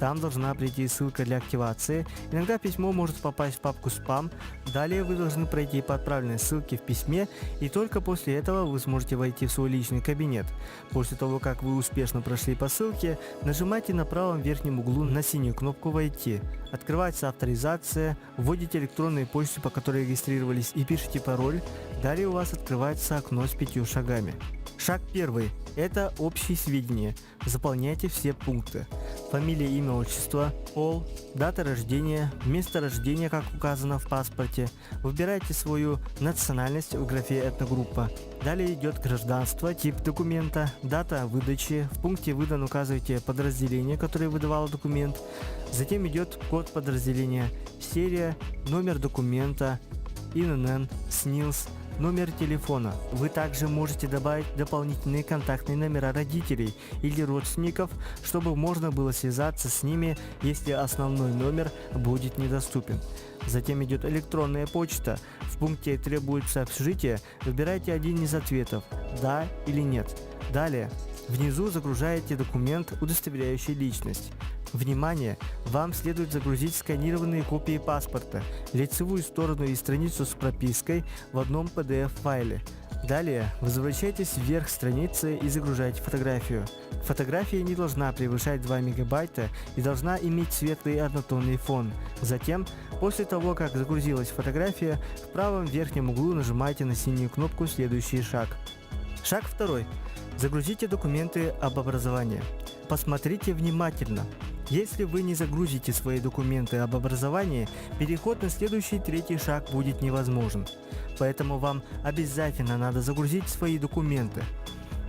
Там должна прийти ссылка для активации. Иногда письмо может попасть в папку «Спам». Далее вы должны пройти по отправленной ссылке в письме, и только после этого вы сможете войти в свой личный кабинет. После того, как вы успешно прошли по ссылке, нажимайте на правом верхнем углу на синюю кнопку «Войти». Открывается авторизация, вводите электронную почту, по которой регистрировались, и пишите пароль. Далее у вас открывается окно с пятью шагами. Шаг первый – это общие сведения. Заполняйте все пункты. Фамилия, имя, отчество, пол, дата рождения, место рождения, как указано в паспорте. Выбирайте свою национальность в графе «Этногруппа». Далее идет гражданство, тип документа, дата выдачи. В пункте «Выдан» указывайте подразделение, которое выдавало документ. Затем идет код подразделения, серия, номер документа, ИНН, СНИЛС, номер телефона. Вы также можете добавить дополнительные контактные номера родителей или родственников, чтобы можно было связаться с ними, если основной номер будет недоступен. Затем идет электронная почта. В пункте «Требуется общежитие» выбирайте один из ответов «Да» или «Нет». Далее, внизу загружаете документ, удостоверяющий личность. Внимание! Вам следует загрузить сканированные копии паспорта, лицевую сторону и страницу с пропиской в одном PDF-файле. Далее возвращайтесь вверх страницы и загружайте фотографию. Фотография не должна превышать 2 мегабайта и должна иметь светлый однотонный фон. Затем, после того, как загрузилась фотография, в правом верхнем углу нажимайте на синюю кнопку «Следующий шаг». Шаг второй. Загрузите документы об образовании. Посмотрите внимательно. Если вы не загрузите свои документы об образовании, переход на следующий третий шаг будет невозможен. Поэтому вам обязательно надо загрузить свои документы.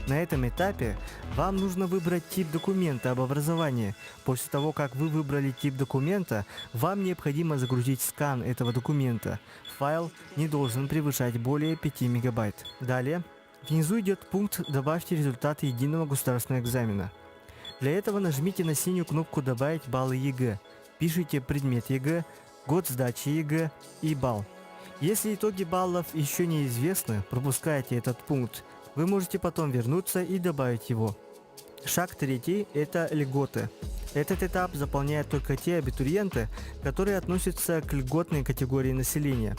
На этом этапе вам нужно выбрать тип документа об образовании. После того, как вы выбрали тип документа, вам необходимо загрузить скан этого документа. Файл не должен превышать более 5 мегабайт. Далее, внизу идет пункт «Добавьте результаты единого государственного экзамена». Для этого нажмите на синюю кнопку «Добавить баллы ЕГЭ». Пишите предмет ЕГЭ, год сдачи ЕГЭ и балл. Если итоги баллов еще неизвестны, пропускайте этот пункт. Вы можете потом вернуться и добавить его. Шаг третий – это льготы. Этот этап заполняют только те абитуриенты, которые относятся к льготной категории населения.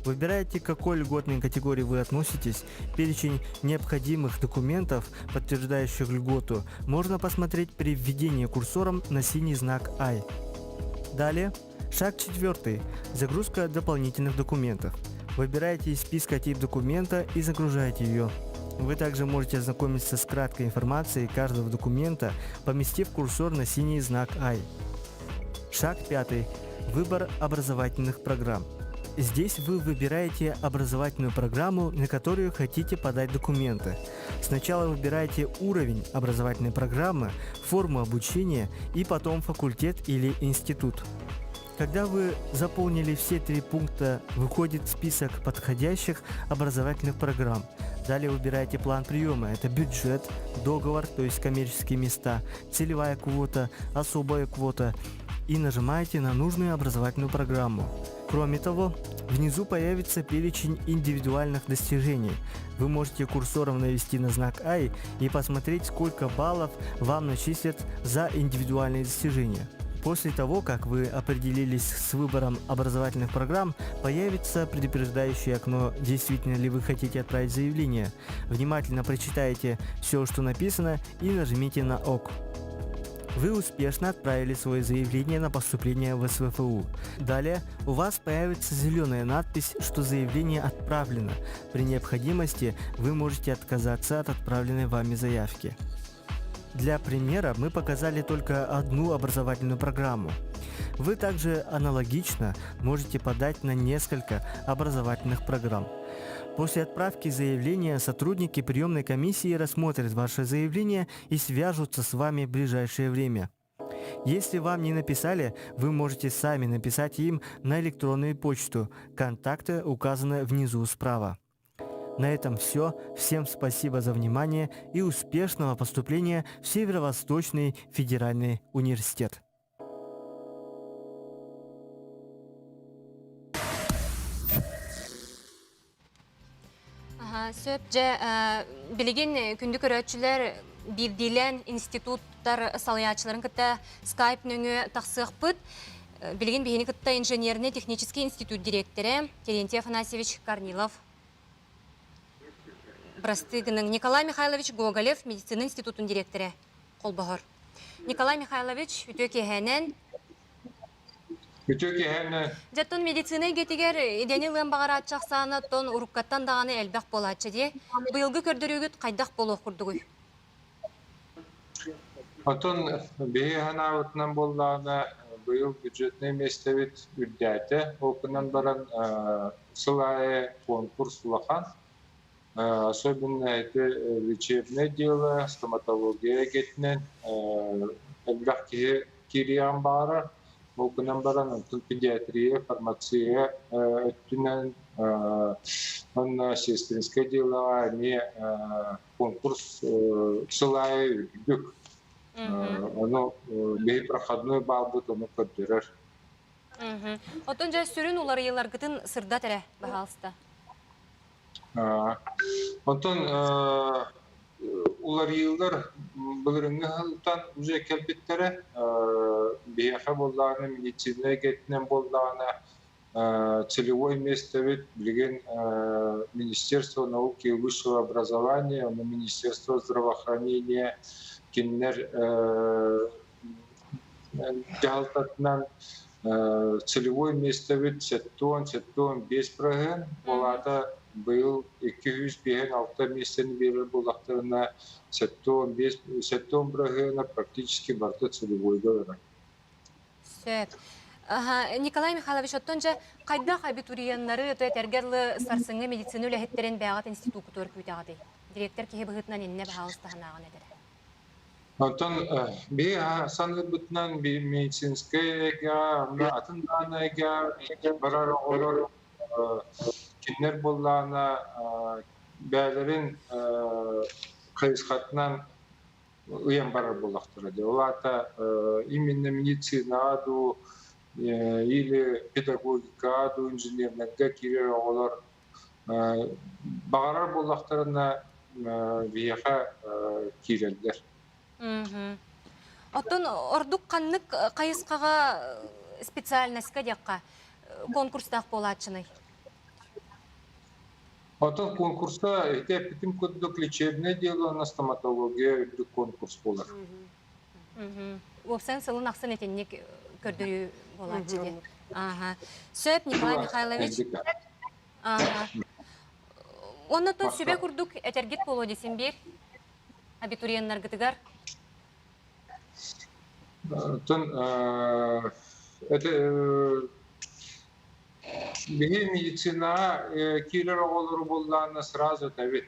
Выбирайте, к какой льготной категории вы относитесь. Перечень необходимых документов, подтверждающих льготу, можно посмотреть при введении курсором на синий знак «I». Далее. Шаг четвертый. Загрузка дополнительных документов. Выбирайте из списка тип документа и загружайте ее. Вы также можете ознакомиться с краткой информацией каждого документа, поместив курсор на синий знак «I». Шаг пятый. Выбор образовательных программ. Здесь вы выбираете образовательную программу, на которую хотите подать документы. Сначала выбираете уровень образовательной программы, форму обучения и потом факультет или институт. Когда вы заполнили все три пункта, выходит список подходящих образовательных программ. Далее выбираете план приема. Это бюджет, договор, то есть коммерческие места, целевая квота, особая квота и нажимаете на нужную образовательную программу. Кроме того, внизу появится перечень индивидуальных достижений. Вы можете курсором навести на знак «I» и посмотреть, сколько баллов вам начислят за индивидуальные достижения. После того, как вы определились с выбором образовательных программ, появится предупреждающее окно, действительно ли вы хотите отправить заявление. Внимательно прочитайте все, что написано и нажмите на «Ок». Вы успешно отправили свое заявление на поступление в СВФУ. Далее у вас появится зеленая надпись, что заявление отправлено. При необходимости вы можете отказаться от отправленной вами заявки. Для примера мы показали только одну образовательную программу. Вы также аналогично можете подать на несколько образовательных программ. После отправки заявления сотрудники приемной комиссии рассмотрят ваше заявление и свяжутся с вами в ближайшее время. Если вам не написали, вы можете сами написать им на электронную почту. Контакты указаны внизу справа. На этом все. Всем спасибо за внимание и успешного поступления в Северо-Восточный федеральный университет. Сөп дьэ билигин күндү көрөөччүлэр биирдиилээн институттар салайааччыларын кытта скайп нөҥүө тахсыахпыт. Билигин биһини кытта инженерный-технический институт дириэктэрэ Терентий Афанасьевич Корнилов Бырастыы гыныҥ Николай Михайлович Гоголев медицина институтун дириэктэрэ холбоһор. Николай Михайлович, үтүө киэһээнэн. Үтүө киэһээнэн. Дьэ, медицина эйгэтигэр идэни ылыан баҕарааччы ахсаана оттон уруккаттан даҕаны элбэх буолааччы дии. Быйылгы көрдөрүүгүт хайдах буолуох курдугуй? Оттон биһи санаабытынан буоллаҕына, быйыл бюджетнай миэстэбит үрдээтэ. Ол гынан баран сыл аайы конкурс улахан. Особенно это лечебное дело, стоматология эйгэтинэн элбэх киһи киириэҕин баҕарар. Ол гынан баран онтон педиатрия, фармация өттүнэн уонна сестринское делоҕа эмиэ конкурс сыл аайы үрдүк. Ону биһи проходной баалбыт ону көрдөрөр. Оттон дьэ сүрүн уларыйыыларгытын сырдат эрэ, баһаалыста. Онтон уларыйыылар былырыҥҥы сылтан уже кэлбиттэрэ. Биһиэхэ буоллаҕына медицина эйгэтинэн буоллаҕына Целевой миэстэбит билигин Министерство науки и высшего образования, Министерство здравоохранения кинилэр дьаһалтатынан целевой миэстэбит 75 бырыһыан, ол аата быйыл 256 миэстэни биэрэр буоллахтарына 75 бырыһыана практически барыта целевойга барар. Сөп. Николай Михайлович, оттон дьэ хайдах абитуриеннары то этэргэ дылы сарсыҥҥы медицина үлэһиттэрин бэйэҕит институккутугар күүтэҕитий? Директор киһи быһыытынан иннэ баһаалыста санааҕын этэрэ. Оттон биһи саныырбытынан медицинскэй эйгэҕэ, атын даҕаны эйгэҕэ барар оҕолор кинилэр буоллаҕына бэйэлэрин хайысхатынан ыйан барар буоллахтара дии. Ол аата именно медицинаҕа дуу или педагогикаҕа дуу инженернэргэ киирэр оҕолор баҕарар буоллахтарына биһиэхэ киирэллэр. Оттон ордук ханнык хайысхаҕа специальноска диэххэ конкурстаах буолааччыный? Оттон конкурска ити эппитим курдук лечебное дело уонна стоматология үрдүк конкурс буолар. Уопсайын сылын ахсын итинник көрдөрүү буолааччы дии. Ага. Сөп, Николай Михайлович. Ага. Онно тон сүбэ курдук этэргит буолуо десин биир абитуриеннаргытыгар. Тон это биһи медицинаҕа киирэр оҕолору буллаанна сразу этэбит.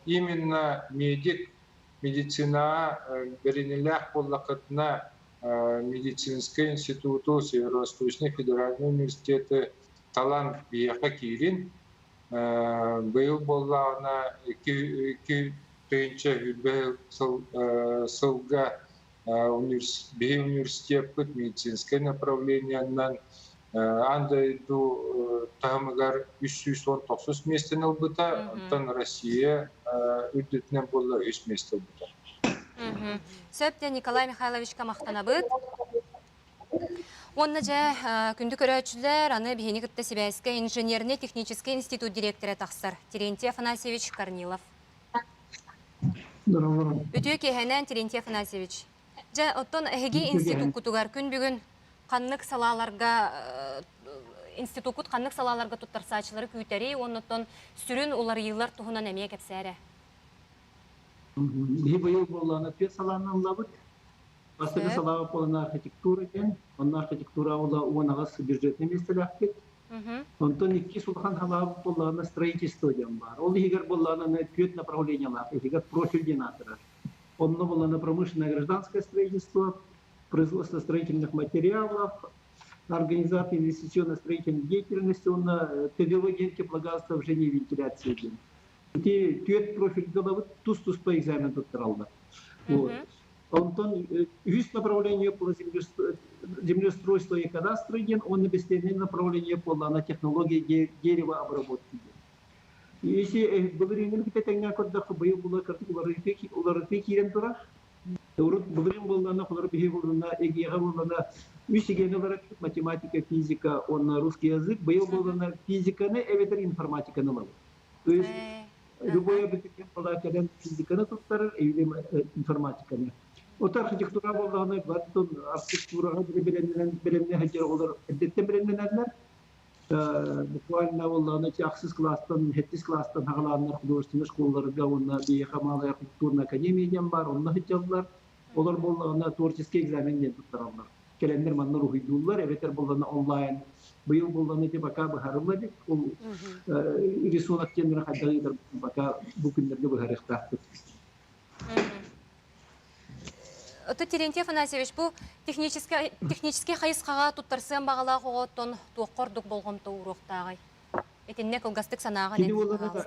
Именно медик медицинаҕа бэринилээх буоллаххытына медицинскэй институту, Северо-Восточный федеральный университеты талан биһиэхэ киирин. Быйыл буоллаҕына 2020 сылга биһи университеппыт медицинскэй направлениенан аан дойду таһымыгар 319 миэстэни ылбыта, оттон Россия үрдүтүнэн буолла үс миэстэ ылбыта. Сөп диэн Николай Михайловичка махтанабыт. Уонна дьэ, күндү көрөөччүлэр, аны биһини кытта сибээскэ инженернэй-техническэй институт директора тахсар Терентий Афанасьевич Корнилов. Үтүө киэһэнэн, Терентий Афанасьевич. Дьэ, оттон эһиги институккутугар күн бүгүн ханнык салааларга институккут ханнык салааларга туттарсааччылары күүтэрий уонна оттон сүрүн уларыйыылар туһунан эмиэ кэпсээрэ. Биһи быйыл буоллаҕына түөрт салааны ыллабыт. Бастакы салааҕа буолана архитектура диэн, онно архитектура ула 18 бюджетный миэстэлээхпит. Онтон иккис улахан салаабыт буоллаҕына строительство диэн баар. Ол иһигэр буоллаҕына түөрт направлениелаах, иһигэр профиль диэн аатырар. Онно буоллаҕына промышленное гражданское строительство, производство строительных материалов, организация инвестиционно-строительной деятельности уонна ТГВ диэн теплогазоснабжение и вентиляция диэн. Ити түөрт профильга ылабыт, тус-туспа экзамен туттараллар. Вот. Онтон үһүс направление было землеустройство и кадастры диэн, уонна бэстиэннэй направление буоллаҕына технология деревообработки диэн. Если былырыыҥҥыны кытта тэҥнээн көрдөххө, быйыл була кырдьык уларытыы киирэн турар. Урут былырыын буоллаҕына, холобур биһи буоллаҕына, ЭГЭ-ҕэ буоллаҕына үс ЭГЭ-ни ылар математика, физика уонна русский язык. Быйыл буоллаҕына физиканы эбэтэр информатиканы ылабыт. То есть любой абитуриент была кэлэн физиканы туттарар или информатиканы. Вот архитектура буоллаҕына, баттон архитектураҕа бэлэмнэнэн сылдьар оҕолор эрдэттэн бэлэмнэнэллэр. Буквально буоллаҕына ахсыс класстан, сэттис класстан хаҕалааннар художественнай школаларга уонна биһиэхэ малая архитектурная академия диэн баар, онно сылдьаллар. Олор буоллаҕына творческий экзамен диэн туттараллар. Кэлэннэр манна уруһуйдууллар, эбэтэр буоллаҕына онлайн. Быйыл буоллаҕына ити пока быһаарылла илик. Ол рисунок диэннэри хайдах ыытар пока бу күннэргэ быһаарыахтаахпыт. Ото Терентий Афанасьевич, бу техническэй хайысхаҕа туттарсыан баҕалаах оҕоттон туохха ордук болҕомто ууруохтааҕый? Итиннэ кылгастык санааҕын Кини буоллаҕына,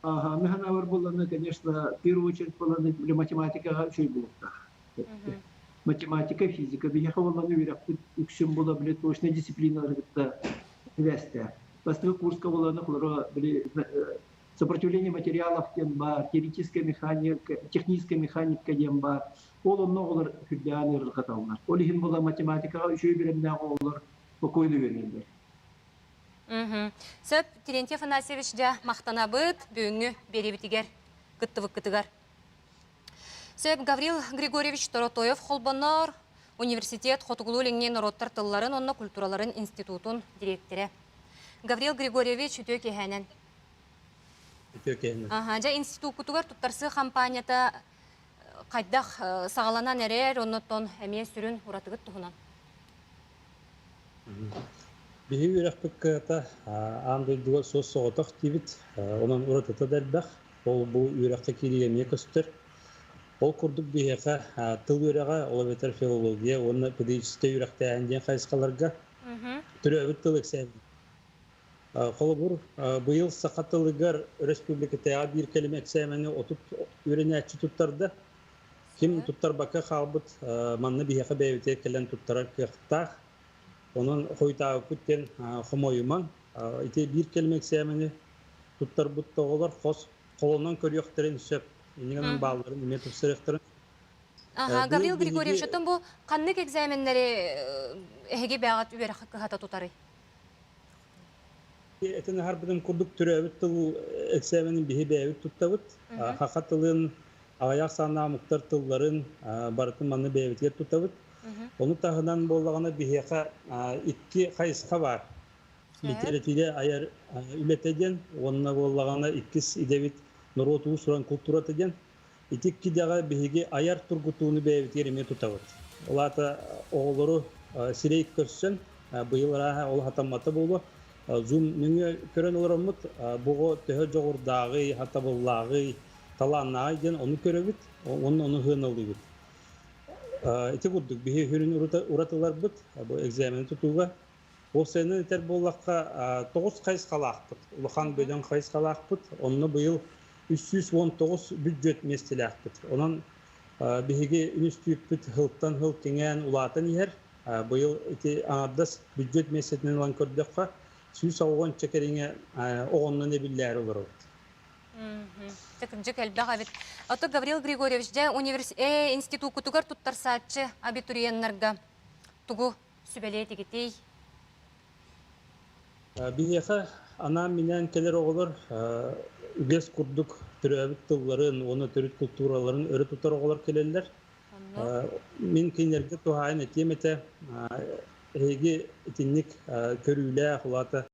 ага, мин санаабар буоллаҕына, конечно, в первую очередь буоллаҕына, били математикаҕа үчүгэй буолуохтаах. Математика, физика биһиэхэ буоллаҕына үөрэхпит үксүн була били точнай дисциплиналары кытта сибээстээх. Бастакы курска буоллаҕына, холоро били сопротивление материалов диэн баар, теоретическая механика, техническая механика диэн баар. Ол онно оҕолор үрдээн ыарырҕаталлар. Ол иһин була математикаҕа үчүгэй бэлэмнээх оҕолор спокойно үөрэнэллэр. Сөп, Терентий Афанасьевич, дьэ, махтанабыт бүгүҥҥү биэриибитигэр кыттыбыккытыгар. Сөп, Гаврил Григорьевич Торотоев холбонор университет Хотугулуу-Илиҥҥи норуоттар тылларын уонна культураларын институтун дириэктэрэ. Гаврил Григорьевич, үтүө киэһээнэн. Үтүө киэһэнэн. Аха, дьэ, институккутугар туттарсыы хампаанньата хайдах саҕаланан эрэр, оннуттан эмиэ сүрүн уратыгыт туһунан. Биһиги үөрэхпит кыһата аан дойдуга суос-соҕотох диибит, онон уратыта да элбэх. Ол бу үөрэххэ киирии эмиэ көстөр. Ол курдук биһиэхэ тыл үөрэҕэ, ол эбэтэр филология уонна педагогическай үөрэхтээһин диэн хайысхаларга төрөөбүт тыл эксээмэнэ. Холобур, быйыл саха тылыгар өрөспүүбүлүкэтээҕи биир кэлим эксээмэни 30 үөрэнээччи туттарда. Ким туттарбакка хаалбыт, манна биһиэхэ бэйэбитигэр кэлэн туттарар кыахтаах. Онон хойутаабыппыт диэн хомойумаҥ. Ити биир кэлим эксээмэни туттарбыт оҕолор хос холонон көрүөхтэрин сөп. Инньэ гынан баалларын эмиэ тупсарыахтарын. Аха, Гаврил Григорьевич, оттон бу ханнык экзаменнэри эһиги бэҕэт үөрэххэ кыһата тутарый? Этин аһарбытым курдук төрөөбүт тыл эксээмэнин биһи бэйэбит туттабыт. Саха тылын, аҕыйах сааннаах омуктар тылларын барытын манна бэйэбитигэр туттабыт. Ону таһынан буоллаҕына биһиэхэ икки хайысха баар. Литература айар үлэтэ диэн уонна буоллаҕына иккис идэбит норуот уус-уран култуурата диэн. Ити икки идэҕэ биһиги айар тургутууну бэйэбитигэр эмиэ тутабыт. Ол аата оҕолору сирэй көрсөн, быйыл арааһа ол хатаммата буолуо, Zoom нөҥүө көрөн олороммут, бу оҕо төһө дьоҕурдааҕый, хатабыллааҕый, талааннааҕый диэн ону көрөбүт, уонна ону сыаналыыбыт. Ити курдук биһи сүрүн уратыларбыт бу экзамени тутууга. Уопсайынан этэр буоллахха, тоҕус хайысхалаахпыт, улахан бөдөҥ хайысхалаахпыт. Онно быйыл 319 бүддьүөт миэстэлээхпит. Онон биһиги үнүстүүппүт сылтан сыл кэҥээн улаатан иһэр. Быйыл ити аҥардас бүддьүөт миэстэтинэн ылан көрдөххө, 160 кэриҥэ оҕоннон эбиллээри олоробут. Кырдьык элбэх эбит. Ото Гаврил Григорьевич, дьэ институккутугар туттарсааччы абитуриеннарга тугу сүбэлиэтигитий? Биһиэхэ анаан-минээн кэлэр оҕолор үгэс курдук төрөөбүт тылларын уонна төрүт култуураларын өрө тутар оҕолор кэлэллэр. Мин кинилэргэ туһаайан этиэм этэ, эһиги итинник көрүүлээх, улаата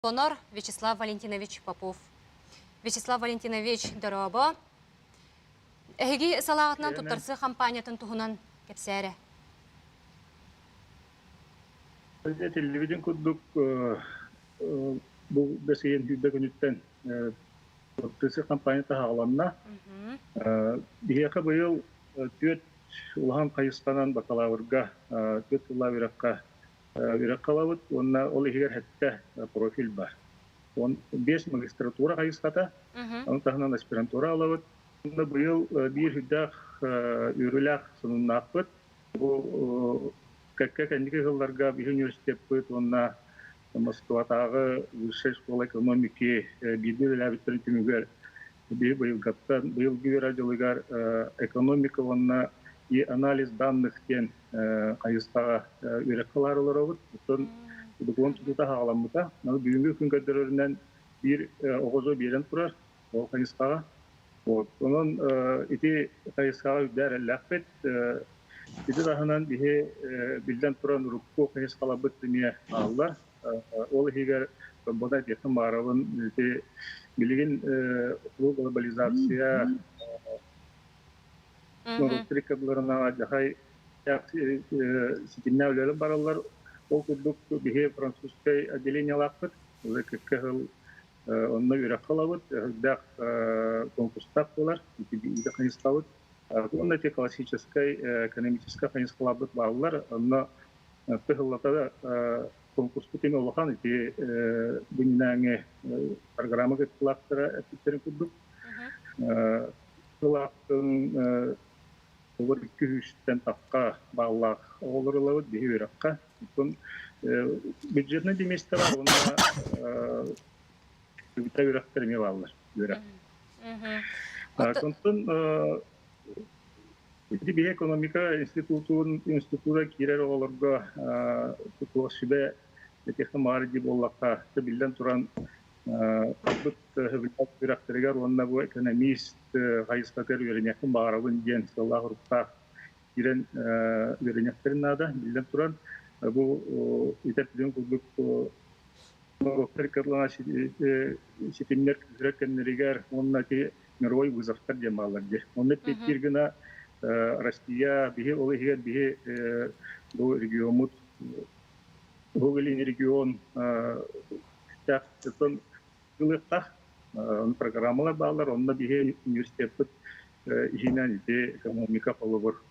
Тонор Вячеслав Валентинович Попов. Вячеслав Валентинович, дорообо. Эһиги салаҕытынан туттарсыы хампаанньатын туһунан кэпсээрэ. Этиллибитин курдук, бу бэс ыйын сүүрбэ күнүттэн туттарсыы хампаанньа таһаҕаланна. Биһиэхэ быйыл түөрт улахан хайысханан бакалаврга түөрт сыллаах үөрэххэ үөрэххэ ылабыт уонна ол иһигэр сэттэ профиль бар. Биэс магистратура хайысхата, ону таһынан аспирантура ылабыт. Уонна быйыл биир сүрдээх үөрүүлээх сонуннаахпыт. Бу кэккэ кэнники сылларга биһи университеппыт уонна Москватааҕы высшая школа экономики бииргэ үлэлээбиттэрин түмүгэр биһи быйылгаттан быйылгы үөрэх дьылыгар экономика уонна и анализ данных диэн хайысхаҕа үөрэххэ ылаары олоробут. Оттон документ тутуута хаҕаламмыта. Бүгүҥҥү күн көрдөрөрүнэн биир оҕозо биэрэн турар ол хайысхаҕа. Вот. Онон ити хайысхаҕа үрдэ эрэллээхпит. Ити таһынан биһи биллэн туран урукку хайысхаларбыт эмиэ хаалла. Ол иһигэр Бодай диэххин баарабын ити билигин глобализация норуоттар дьахай ситимнээх үлэлэр бараллар. Ол курдук биһи французскай отделениелаахпыт. Кэккэ сыл онно үөрэххэ ылабыт. Элбэх конкурстаах буолар. Ити хайысхабыт. Уонна ити классическай экономическай хайысхаларбыт бааллар. Онно тыһыллата конкурспут ини улахан ити биннээҥи программа кыттылаахтара эппиттэрин курдук. Тылаахтын олор икки сүүстэн тахха бааллаах оҕолор ылабыт биһи үөрэххэ. Оттон бюджетный миэстэ бар уонна үөрэхтэр эмиэ бааллар үөрэх. Онтон ити биһи экономика институтун института киирэр оҕолорго туох сүбэ этиэххэ баар дии буоллахха, биллэн туран быт сөбүлээх үөрэхтэригэр уонна бу экономист хайысхатыгар үөрэниэхпин баҕарабын диэн сыаллаах-соруктаах киирэн үөрэниэхтэрин наада. Биллэн туран, бу итэр курдук норуоттар икки ситимнэр күүһүрэр кэмнэригэр уонна ити мировой вызовтар диэн бааллар дии. Онно эппиэттиир гына Россия биһи ол иһигэр биһи бу региоммут Уһук Илин регион ылыахтаах программалар бааллар. Онно биһи университеппыт иһинэн ити экономика холобур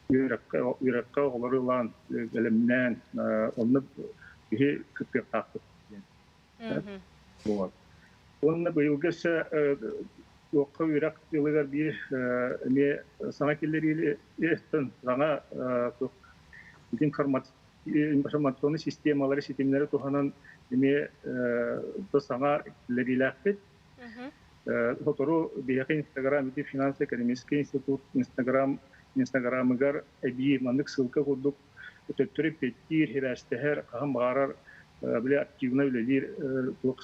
үөрэххэ оҕолору ылан бэлэмнээн онно биһи кыттыахтаахпыт диэн. Вот. Уонна быйылгы өссө туохха үөрэх дьылыгар биир эмиэ саҥа киллэриилэри саҥа информационный системалары ситимнэри туһанан эмиэ саҥа киллэриилээхпит. Сотору биһиэхэ Инстаграм ити финансово-экономический институт Инстаграм Инстаграмыгар эбии маннык ссылка курдук төттөрү эппиэттиир, хирээстэһэр, хаһан баҕарар били активно үлэлиир туох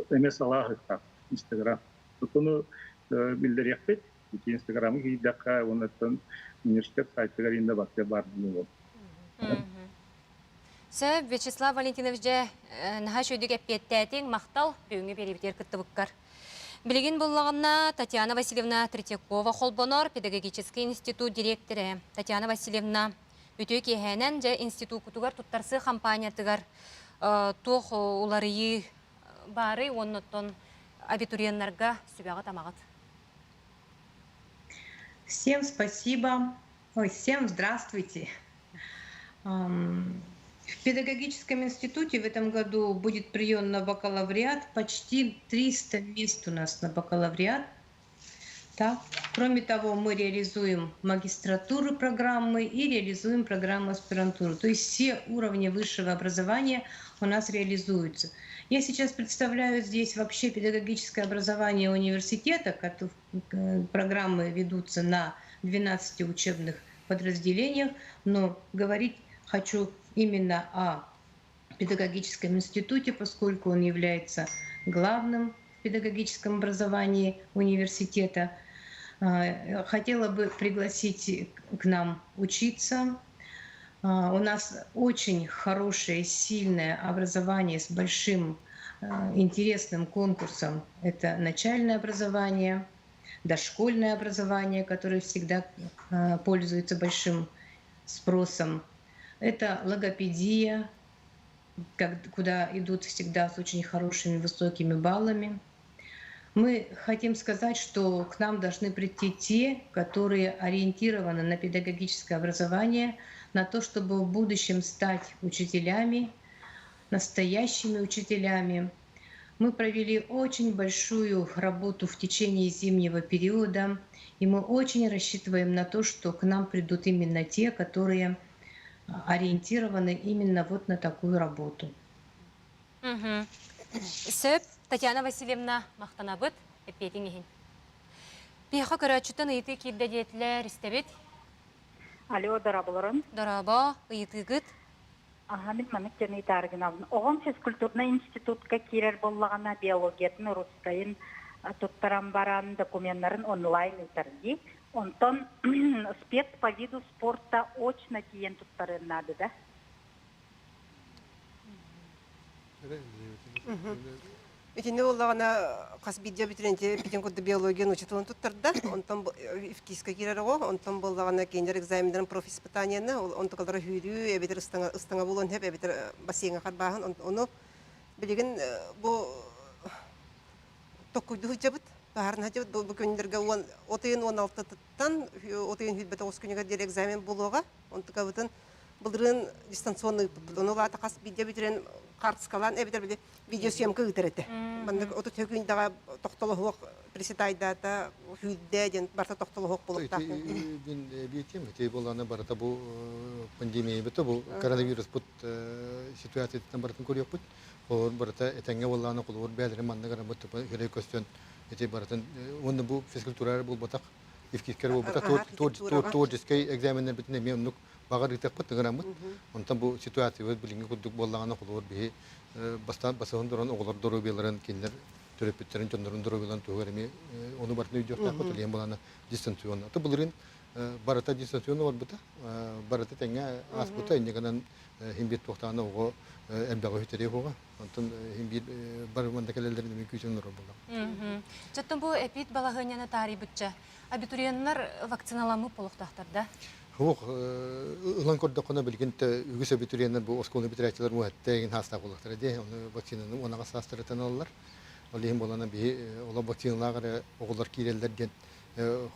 эмэ салаа ыһыктаах Инстаграм. Ону биллэриэхпит. Ити Инстаграмы киирдэххэ уонна университет сайтыгар инде барыта баар буолуо. Сөп, Вячеслав Валентинович дьэ наһаа үчүгэйдик эппиэттээтиҥ, махтал бүгүҥҥү биэриибитигэр кыттыбыккар. Билигин буллаҕына Татьяна Васильевна Третьякова холбонор педагогический институт дириэктэрэ Татьяна Васильевна үтүө киэһээнэн дьэ институккутугар туттарсыы хампаанньатыгар туох уларыйыы баарый уонна оттон абитуриеннарга сүбэҕит-амаҕыт? Всем спасибо. Ой, всем здравствуйте. В педагогическом институте в этом году будет прием на бакалавриат. Почти 300 мест у нас на бакалавриат. Так. Кроме того, мы реализуем магистратуру программы и реализуем программу аспирантуры. То есть все уровни высшего образования у нас реализуются. Я сейчас представляю здесь вообще педагогическое образование университета, программы ведутся на 12 учебных подразделениях, но говорить хочу именно о педагогическом институте, поскольку он является главным в педагогическом образовании университета. Хотела бы пригласить к нам учиться. У нас очень хорошее, сильное образование с большим интересным конкурсом. Это начальное образование, дошкольное образование, которое всегда пользуется большим спросом. Это логопедия, куда идут всегда с очень хорошими высокими баллами. Мы хотим сказать, что к нам должны прийти те, которые ориентированы на педагогическое образование, на то, чтобы в будущем стать учителями, настоящими учителями. Мы провели очень большую работу в течение зимнего периода, и мы очень рассчитываем на то, что к нам придут именно те, которые ориентированы именно вот на такую работу. Сөп, Татьяна Васильевна махтанабыт, эппиэтиҥ иһин. Биһиэхэ көрөөччүттэн ыйытыы киирдэ диэтилэр, истэбит. Алло, дорооболорун. Дорообо, ыйытыыгыт? Аха, мин маннык диэн ыйытаары гынабын. Оҕом физкультурнай институтка киирэр буоллаҕына, биологиятын, русскайын туттаран баран докуменнарын онлайн ыытар дии. Онтон спец по виду спорта очно тиийэн туттарыан наада да? Итинни буоллаҕына хас биирдии абитуриенти бүтүн курдук биологияны учууталын туттарда. Онтон ИФКИСка киирэр оҕо, онтон буоллаҕына кинилэр экзаменнарын профиспытанияны, онтукалара сүүрүү, эбэтэр ыстаҥа, ыстаҥа буолуон сөп, эбэтэр бассейҥа харбааһын. Ону билигин бу токкуйду сылдьабыт, баһаарына сылдьабыт. Бу күннэргэ уон от ыйын 16-тыттан от ыйын 29 күнүгэр диэри экзамен буолуоҕа. Онтукабытын былырыын дистанционно ыыппыппыт. Ону улаата хас биирдэ бүтэрэн хаартыскалаан эбэтэр били видеосъемка ыытар этэ. Маннык 30 күндэҕэ тохтолоһуох приседайдаата, сүүрдэ диэн барыта тохтолоһуох буолуохтаах. Мин биэтим, ити буоллаҕына барыта бу пандемиябыт бу коронавируспут ситуациятыттан барытын көрүөхпүт. Холобур барыта этэҥҥэ буоллаҕына холобур бэйэлэрин маннык гынаммыт тупа көстөн ити барытын уонна бу физкультура буолбатах ИФКИСкэр буолбатах творческий экзаменнэрбитин эмиэ оннук баҕар ыытыахпыт ыҥыраммыт. Онтон бу ситуациябыт билиҥҥи курдук буоллаҕына холобур биһи бастаан басыһын туран оҕолор доруобуйаларын кинилэр төрөппүттэрин дьоннорун доруобуйаларын туһугар эмиэ ону барытын өйдүөхтээхпит улиэн булана дистанционно. То былырыын барыта дистанционно барбыта, барыта тэҥҥэ ааспыта, инньэ гынан иһин биир туохтаана оҕо элбэҕи үтэриэ буоҕа. Онтон иһин биир бары манна кэлэллэрин эмиэ күүтэн олорор буоллаҕым. Чоттон бу эпид балаһыанньаны таарыйбычча, абитуриеннар вакциналаммыт буолуохтаахтар да? Суох, ылан көрдөххүнэ билигин үгүс абитуриеннар бу оскуоланы бүтэрээччилэр муһэтте игин хаастаах буолуохтара дии. Ону вакцинаны уонаҕа саастарытан ылаллар. Ол иһин буолана биһи олох вакциналаах эрэ оҕолор киирэллэр диэн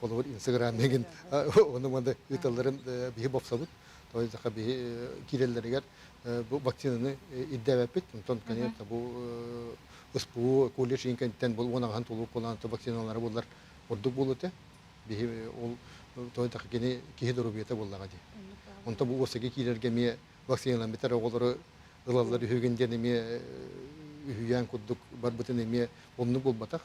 холобур инстаграм игин ону манда ыыталларын биһи бопсобут. То есть биһи киирэллэригэр бу вакцинаны ирдээбэппит. Онтон конечно бу. СПУ колледж иҥкэнтэн бу уонаҕаһын толук буолан вакциналара буоллар ордук буолуо этэ. Биһи ол тоҕо кини киһи доруобуйата буоллаҕа дии. Онтон бу уопсайга киирэргэ эмиэ вакциналаммыттар оҕолору ылаллар үһүгүн диэн эмиэ үһүйээн курдук барбытын эмиэ оннук буолбатах.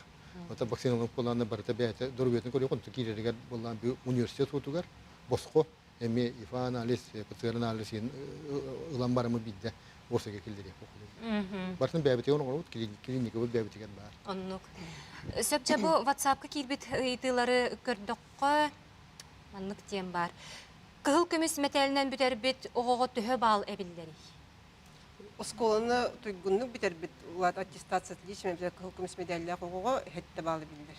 Ата вакциналаммыт буоллаҕына барыта бэйэтэ доруобуйатын көрүөх онто киирэригэр буоллаан университет суотугар босхо эмиэ ИФА анализ, ПЦР анализ ылан барамы биирдэ уопсайга киллэриэх Барытын бэйэбитигэр оҥоробут, клиникабыт бэйэбитигэр баар. Оннук. Сөпчө бу WhatsApp-ка киирбит ыйытыылары көрдөххө, маннык диэн баар. Кыһыл көмүс мэтээлинэн бүтэрбит оҕоҕо төһө баал эбиллэрий? Оскуоланы туйгуннук бүтэрбит улаат аттестация отлично кыһыл көмүс медаллаах оҕоҕо сэттэ баал эбиллэр.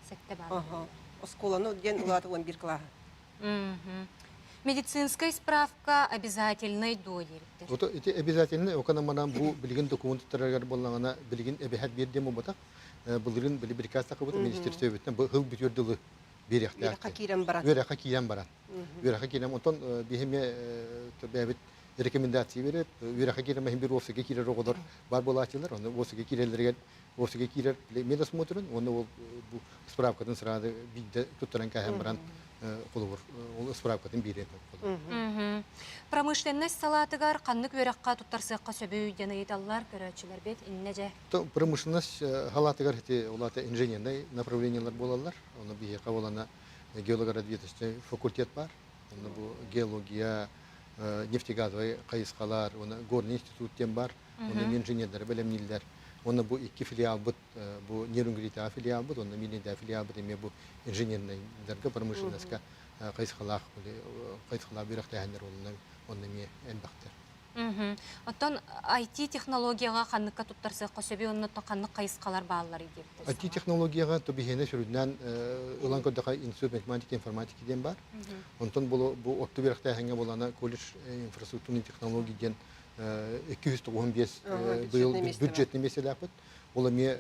Сэттэ баал. Оскуоланы диэн улаат 11 кылааһы. Медицинская справка обязательный дуо диэбиттэр. Ото ити обязательный окана манан бу билигин документ туттараргар буоллаҕына билигин эбэһэт биир диэн буолбатах. Былырыын били приказ тахыбыт министерствобыттан бу хыл бүтүөр дылы биэриэхтээх. Үөрэххэ киирэн баран. Үөрэххэ киирэн баран. Үөрэххэ киирэн онтон биһиме бэйэбит рекомендация берет. Үөрэххэ киирэн иһин бир офиска киирэр оҕолор бар буолааччылар. Оны офиска киирэллэригэр офиска киирэр медосмотрын уонна ол бу справкатын сразу биирдэ туттаран кээһэн баран холобур ол справкатын биэрэн Промышленность салаатыгар ханнык үөрэххэ туттарсыахха сөбүй диэн ыйыталлар көрөөччүлэрбит иннэ дьэ. Промышленность халаатыгар ити улаата инженерный направлениелар буолаллар. Оны биһиэхэ буолана геологоразведочный факультет бар. Онно бу геология, нефтегазовый хайысхалар, уонна горный институт диэн бар. Онно инженердары бэлэмнииллэр. Уонна бу икки филиалбыт бу Нерюнгритаа филиалбыт, уонна Мииринэйдээ филиалбыт эмиэ бу инженернайдарга, промышленностька хайысхалаах хайысхалаах үөрэхтээһиннэр уонна онно эмиэ элбэхтэр. Оттон IT-технологияҕа ханныкка туттарсыахха сөбүй онно ханнык хайысхалар баалларый диэбиттэр. IT-технологияҕа то биһиэнэ сүрүннээн ылан көрдөхө институт математики информатики диэн баар. Онтон бу бу отту үөрэхтээһиҥҥэ буолана колледж инфраструктурной технологии диэн 295 быйыл бюджетный миэстэлээхпит. Ол эмиэ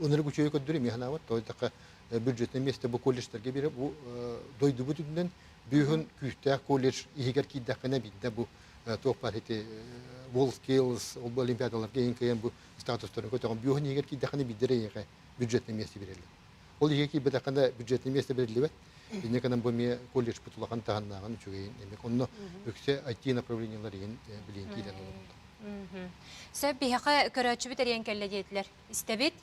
ынырык үчүгэй көрдөрүү эмиэ санаабат. Тоҕо диэтэххэ бюджетный миэстэ бу колледжтарга биэрэ бу дойдубут үрдүнэн бүүһүн күүстээх колледж иһигэр киирдэххинэ биирдэ бу туох баар ити WorldSkills ол бу олимпиадаларга иһин кыайан бу статустарын көтөҕөн бүүһүн иһигэр киирдэххинэ биирдэ эрэ эйиэхэ бюджетный миэстэ биэрэллэр. Ол иһигэр киирбэтэххинэ бюджетный миэстэ бэриллибэт. Инньэ гынан бу эмиэ колледжпыт улахан таһыннааҕын үчүгэйин эмиэ онно үксэ IT направлениелар иһин билигин киирэн олороллор. Сөп биһиэхэ көрөөччүбүт эрийэн кэллэ диэтилэр. Истэбит.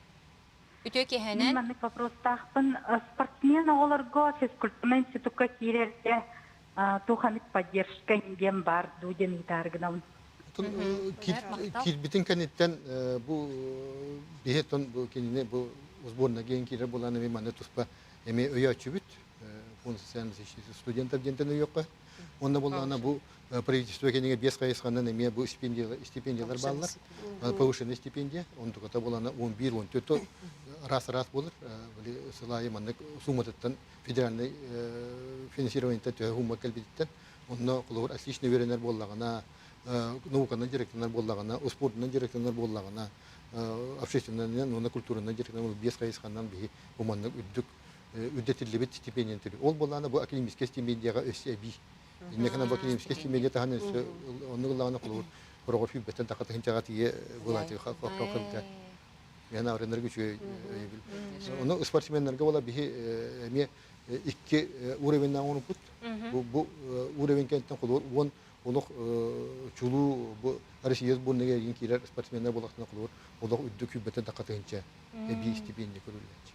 Үтүө киэһэнэн. Мин маннык вопростаахпын. Спортсмен оҕолорго физкультурнай институкка киирэргэ туох эмит поддержка диэн баар дуу диэн ыйытаары гынабын. Киирбитин кэнниттэн бу биһи бу кинини бу сборная киирэн киирэр буолан эмиэ манна туспа эмиэ өйөөччүбүт фонд социальной защиты студентов диэнтэн өйүөххэ. Онно буоллаҕына бу правительство кэннигэ биэс хайысханан эмиэ бу стипендиялар бааллар. Повышенная стипендия, онтуката буолана 11-14 раз-раз буолар. Сыл аайы маннык сумматыттан федеральный финансированиетан төһө сумма кэлбититтэн онно холобур отлично үөрэнэр буоллаҕына, науканан директорнар буоллаҕына, успуордунан директорнар буоллаҕына, общественнайынан уонна культуранан директорнар биэс хайысханан биһи бу маннык үрдүк үрдэтиллибит стипендияны төлүүр. Ол буоллаҕына бу академическай стипендияҕа өссө эбии. Инньэ гынан бу академическай стипендия таһынан өссө оннук ыллаҕына холобур хороҕор сүүрбэттэн тахха тыһыынчаҕа тиийэ былаачыга хохтоо Мен арынарга үчүгэй өйөбүл. Ону спортсменнарга буола биһи эмиэ икки уровеннаах оҥорбут. Бу бу уровень кэнниттэн холобур уон олох чулуу бу Россия сборныйга эргин киирэр спортсменнар буолахтана холобур олох үрдүк сүүрбэттэн тахха тыһыынча эбии стипендия көрүллээччи.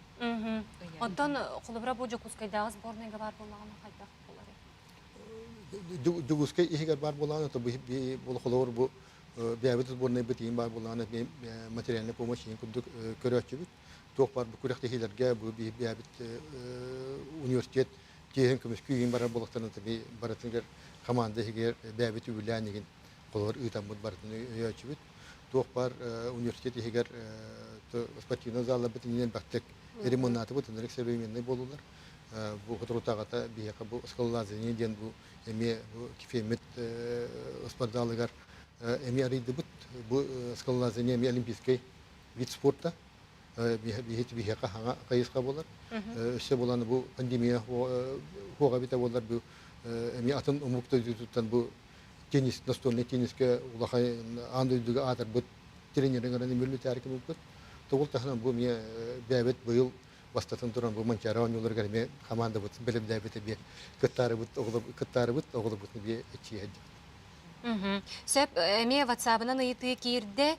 Оттон холобура бу Дьокуускайдааҕы сборныйга баар буоллаҕына хайдах буоларый? Дьокуускай иһигэр баар буоллаҕына то бу холобур бу бэйэбит сборнайбыт иһин баар буоллаҕына материальная помощь иһин курдук көрөөччүбүт. Туох баар бу күрэхтэһиилэргэ бу бэйэбит университет тиэһин көмүскүү иһин барар буоллахтарына барытыгар команда иһигэр бэйэбит үбүлээн иһин холобур ыытаммыт барытын өйөөччүбүт. Туох баар университет иһигэр спортивный залларбыт иннинэн элбэхтик ремоннаатыбыт, ынырык современный буолулар. Бу соторутааҕыта биһиэхэ бу скалолазание диэн бу эмиэ бу кефеммит спортзалыгар эмиэ арыйдыбыт. Бу скалолазание эмиэ олимпийский вид спорта. Биһиэхэ хаҥа хайысха буолар. Өссө буолан бу пандемия хуоҕа эбитэ буоллар бу эмиэ атын омук дойдутуттан бу теннис, настольный теннискэ улахан аан дойдуга аатырбыт. тренерин мүллүтээрки булбут. Тоҕул таһынан бу эмиэ бэйэбит быйыл бастатан туран бу Манчаары оонньууларыгар эмиэ хамаандабыт бэлэмнээбит эмиэ кыттаарыбыт кыттаарыбыт оҕолорбутун эмиэ эчийэ Сөп, эмиэ ватсабынан ыйытыы киирдэ.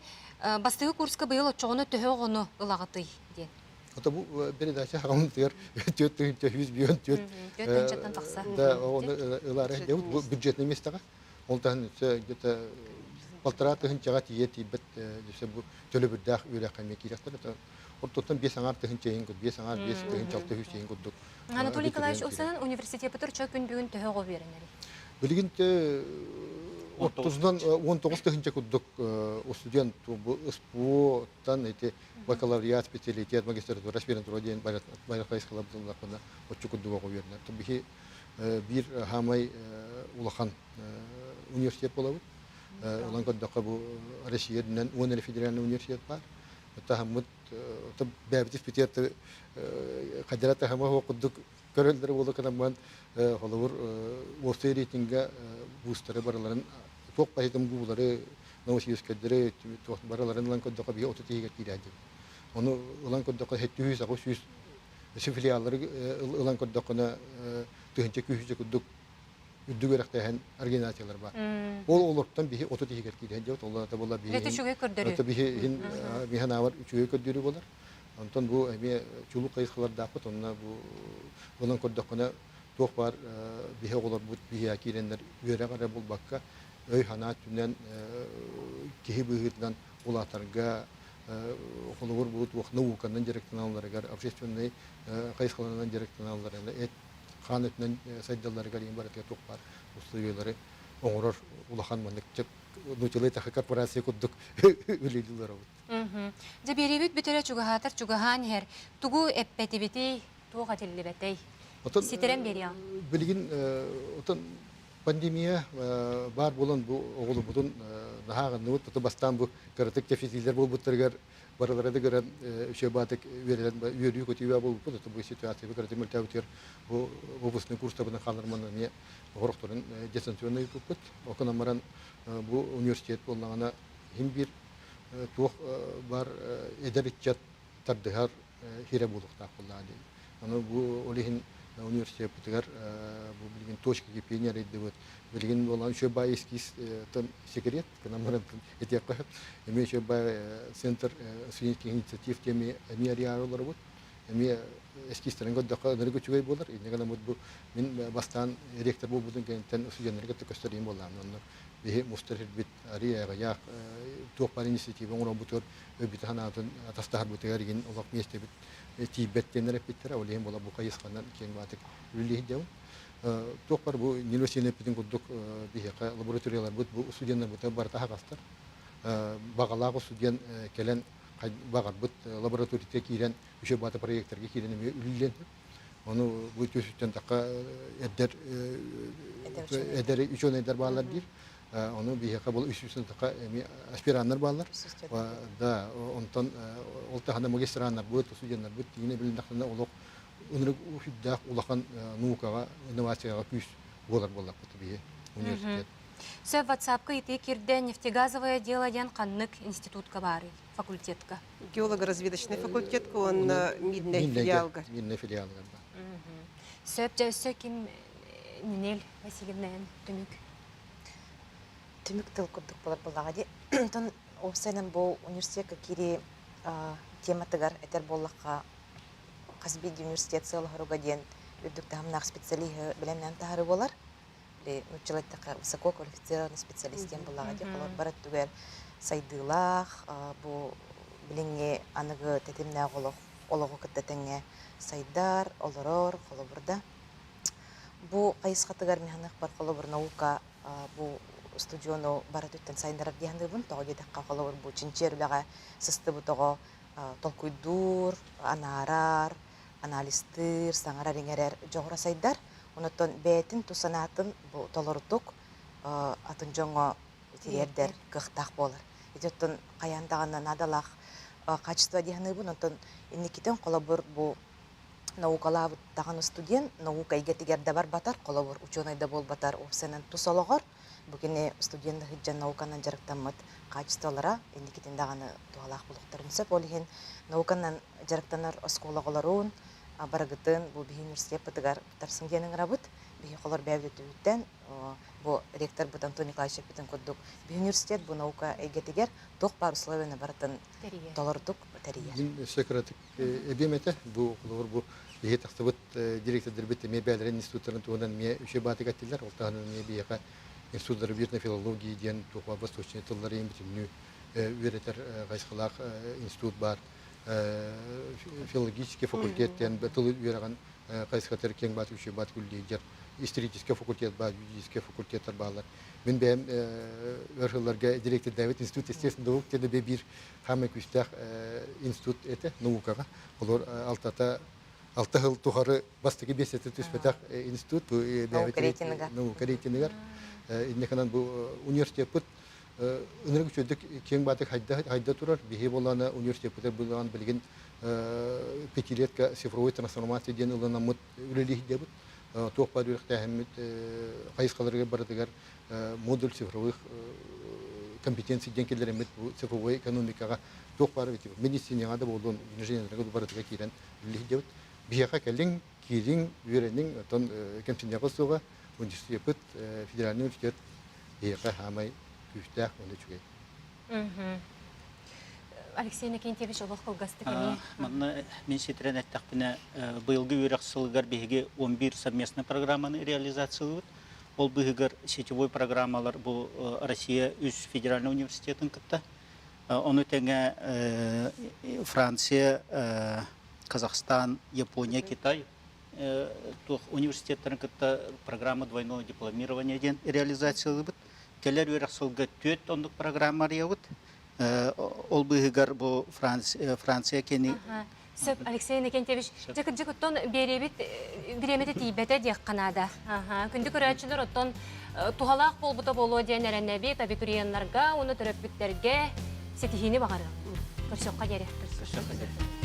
Бастакы курска быйыл оччоҕуна төһө оҕону ылаҕытый диэн. Ото бу передача хаҕамытыгар 4 154 4 тахса. Да, ону ылаары бу бюджетный местоҕа. Ол таһын где-то полтора тыһынчаҕа тиийэ тиийбэт бу төлөбүрдээх үөрэххэ эмиэ киирэхтэр. Ортоттон биэс аҥаар тыһынча иһин биэс аҥаар биэс тыһынча алта үс иһин курдук. Анатолий Николаевич, Усанан университеппытыр чө күн бүгүн төһө оҕо үөрэнэрий? Билигин оттузунан 19 тыһынча курдук студент бу СПО-тан эти бакалавриат, специалитет, магистратура, аспирантура диэн байрак хайысхалар бутуллахпына оччу курдук оҕо үөрэнэр. Биһи биир хаамай улахан университет буолабыт. Онон көрдөххө бу Россия үрдүнэн уон эрэ федеральный университет баар. Таһыммыт бэйэбит испитиэр хадьара таһыма суох курдук көрөллөр буола кынамман холобур уопсай рейтингэ вузтары барыларын туох баһытым гуулары Новосибирскайдары туох барыларын ылан көрдөххө биһи отут иһигэр киирээдибит. Ону ылан көрдөххө сэттүүс аҕыс сүүс филиаллары ылан көрдөххүнэ тыһыынча күүһүчэ курдук үрдүк үөрэхтээһин организациялар бар. Ол олортон биһи отут иһигэр киирэн дьабыт, ол ата була биһи үчүгэй көрдөрүү. Биһи иһин биһи анаабар үчүгэй көрдөрүү болар. Онтон бу эмиэ чулуу хайысхалардаахпыт, онно бу онон көрдөххүнэ туох бар биһи оҕолорбут биһиэхэ киирэннэр үөрэх эрэ булбакка өй-санаа өттүнэн киһи быһыытынан улаатарга холобур бу туох науканан дьарыктаналларыгар общественнай хайысхаларынан дьарыктаналларыгар эт хаан өттүнэн сайдалларыгар иин барытыгар туох баар условиялары оҥорор улахан маннык нуучалыы таха корпорация курдук үлэлиир олоробут. Дьэ биэриибит бүтэрэ чугаһаатар чугаһаан иһэр. Тугу эппэтибитий, туох этиллибэтэй? Ситэрэн биэриэҕиҥ. Билигин отон пандемия баар буолан бу оҕолорбутун наһаа аҕынныбыт. Ото бастаан бу кыратык дефициллэр буолбуттарыгар барылара да көрөн үчүгэй баатык үөрэнэн үөрүү-көтүү буолбуппут. Ото бу ситуация кыратык мөлтөөбүтүгэр бу выпускной курстарбытын хаалларман эмиэ хорохторун дистанционно ыыппыппыт. Оконон баран бу университет буоллаҕына иһин биир туох бар эдэр ыччат тардыһар хирэ буолуохтаах буоллаҕа дии. Аны бу ол иһин университеппытыгар бу билигин точка кипения арыйдыбыт. Билигин буолан үчүгэй баай эскиз секрет, гынан баран этиэххэ сөп. Эмиэ үчүгэй баай центр студенческих инициатив диэн эмиэ арыйаары олоробут. Эмиэ эскизтэрин көрдөххө ынырык үчүгэй буолар. Инньэ гынан бу мин бастаан ректор буолбутун кэнниттэн студеннарга кытта көстөр буоллаҕым. Онно биһи мустар сирбит арый аҕыйах туох баар инициатива оҥоробутугар өйбүт санаатын атастаһарбытыгар игин олох миэстэбит тиийбэт диэннэр эппиттэрэ. Ол иһин буола бу хайысханан киэҥ баатык үлэлиир дьабын. Туох бар бу Нина Васильевна эппитин курдук биһиэхэ лабораторияларбыт бу студеннарбыта барыта аһаҕастар. Баҕалаах студент кэлэн баҕарбыт лабораторията киирэн үчүгэй баата проекторга киирэн эмиэ үлэлиэн сөп. Ону бу түөсүттэн тахха эдэр эдэр ученыйдар бааллар диир. Ону биһиэхэ бұл үс үстэн тахха эмиэ аспираннар бааллар. Да, онтон ол таһынан магистраннарбыт, студеннарбыт тиинэ билиннэхтэринэ олох ынырык сүрдээх улахан наукаҕа, инновацияҕа күүс буолар буоллахпыт биһи университет. Сөп WhatsApp-ка ити кирдэ нефтегазовое дело диэн ханнык институтка баарый, факультетка? Геолого-разведочный факультетка уонна Миднай филиалга. Миднай филиалыгар да. Сөп, дьэ өссө ким Нинель Васильевна түмүк? Түмүк тыл курдук болар буоллаҕа дии. Онтон уопсайынан бу университетка киирии тематыгар этэр буоллахха хас биирдии университет сыала-соруга диэн үрдүк таһымнаах специалиһы бэлэмнээн таһаарыы буолар. Били нууччалыы эттэххэ высококвалифицированный специалист диэн буоллаҕа дии. Холобур, бар өттүгэр сайдыылаах, бу билиҥҥи аныгы тэтимнээх олох олоҕу кытта тэҥҥэ сайдар, олорор, холобур да. Бу хайысхатыгар мин саныахпар холобур наука бу устудьуону бары өттүттэн сайыннарар дии саныыбын. Тоҕо диэтэххэ, холобур, бу чинчийэр үлэҕэ сыстыбыт оҕо толкуйдуур, анаарар, анализтыыр, саҥарар-иҥэрэр дьоҕура сайдар. Онон бэйэтин тус санаатын бу толорутук атын дьоҥҥо тириэрдэр кыахтаах буолар. Ити оттон хайаан даҕаны наадалаах качество дии саныыбын. Онтон инникитин холобур бу Наукалаабыт даҕаны студент наука эйгэтигэр да барбатар, холобур, учуонай да буолбатар, уопсайынан тус олоҕор бу кини студент сылдьан науканан дьарыктаммыт хаачыстыбалара инникитин даҕаны туһалаах буолуохтарын сөп. Ол иһин науканан дьарыктанар оскуола оҕолорун барыгытын бу биһи университеппытыгар туттарсыҥ диэн ыҥырабыт. Биһи холор бэйэбит өттүбүттэн бу ректорбыт Антон Николаевич эппитин курдук биһи университет бу наука эйгэтигэр туох баар условияны барытын толордук тэрийэр. Мин өссө кыратык эбиэм этэ. Бу холобур бу биһи тахсыбыт директордарбыт эмиэ бэйэлэрин институттарын туһунан эмиэ үчүгэй баатык эттилэр. Ол таһынан эмиэ биһиэхэ институт зарубежной филологии диэн туох восточные тыллары бүтүннүү үөрэтэр хайысхалаах институт баар. Филологический факультет диэн тыл үөрэҕин хайысхатыгар киэҥ баат үчүгэй баат үллиидэр исторический факультет баар, юридический факультеттар бааллар. Мин бэйэм өр сылларга директордаабыт институт естественных наук диэн биир хаамай күүстээх институт этэ наукаҕа. Олор алтата алта сыл тухары бастакы биэсэтэ түспэтэх институт бу наука рейтингар. Иннеканан бу университеппыт ынырык үчүгэйдик киэҥ баатык хайда хайда турар. Биһи буоллаана университеппытыгар былаан билигин пятилетка цифровой трансформация диэн ылынаммыт үлэлииһдебит. Туох баар үөрэхтээһиммит хайысхаларыгар барытыгар модуль цифровых компетенций диэн киллэриммит бу цифровой экономикаҕа туох баар медицинаҕа да буолуон инженергэ барытыгар киирэн үлэлииһдебит. Биһиэхэ кэлиҥ, киириҥ, үөрэниҥ, оттон кэмсиниэҕэ суоҕа университеппыт федеральный университет биһиэхэ хаамай күүстээх уонна үчүгэй. Алексей Иннокентьевич олох кылгастык эмиэ. Манна мин ситэрэн эттэхпинэ, быйылгы үөрэх сылыгар биһиги 11 совместный программаны реализациялыыбыт. Ол быыһыгар сетевой программалар бу Россия үс федеральный университетын кытта. Ону тэҥэ Франция, Казахстан, Япония, Китай туох университеттарын кытта программа двойного дипломирования диэн реализациялыыбыт. Кэлэр үөрэх сылга түөрт оннук программа арыйабыт. Ол быыһыгар бу Франция кини Сөп, Алексей Иннокентьевич. Дьэ, кырдьык, оттон биэриэбит бириэмэтэ тиийбэтэ диэххэ наада. Күндү көрөөччүлэр, оттон туһалаах буолбута буолуо диэн эрэнэбит абитуриеннарга уонна төрөппүттэргэ ситиһиини баҕарыам. Көрсүөххэ диэри. Көрсүөххэ диэри.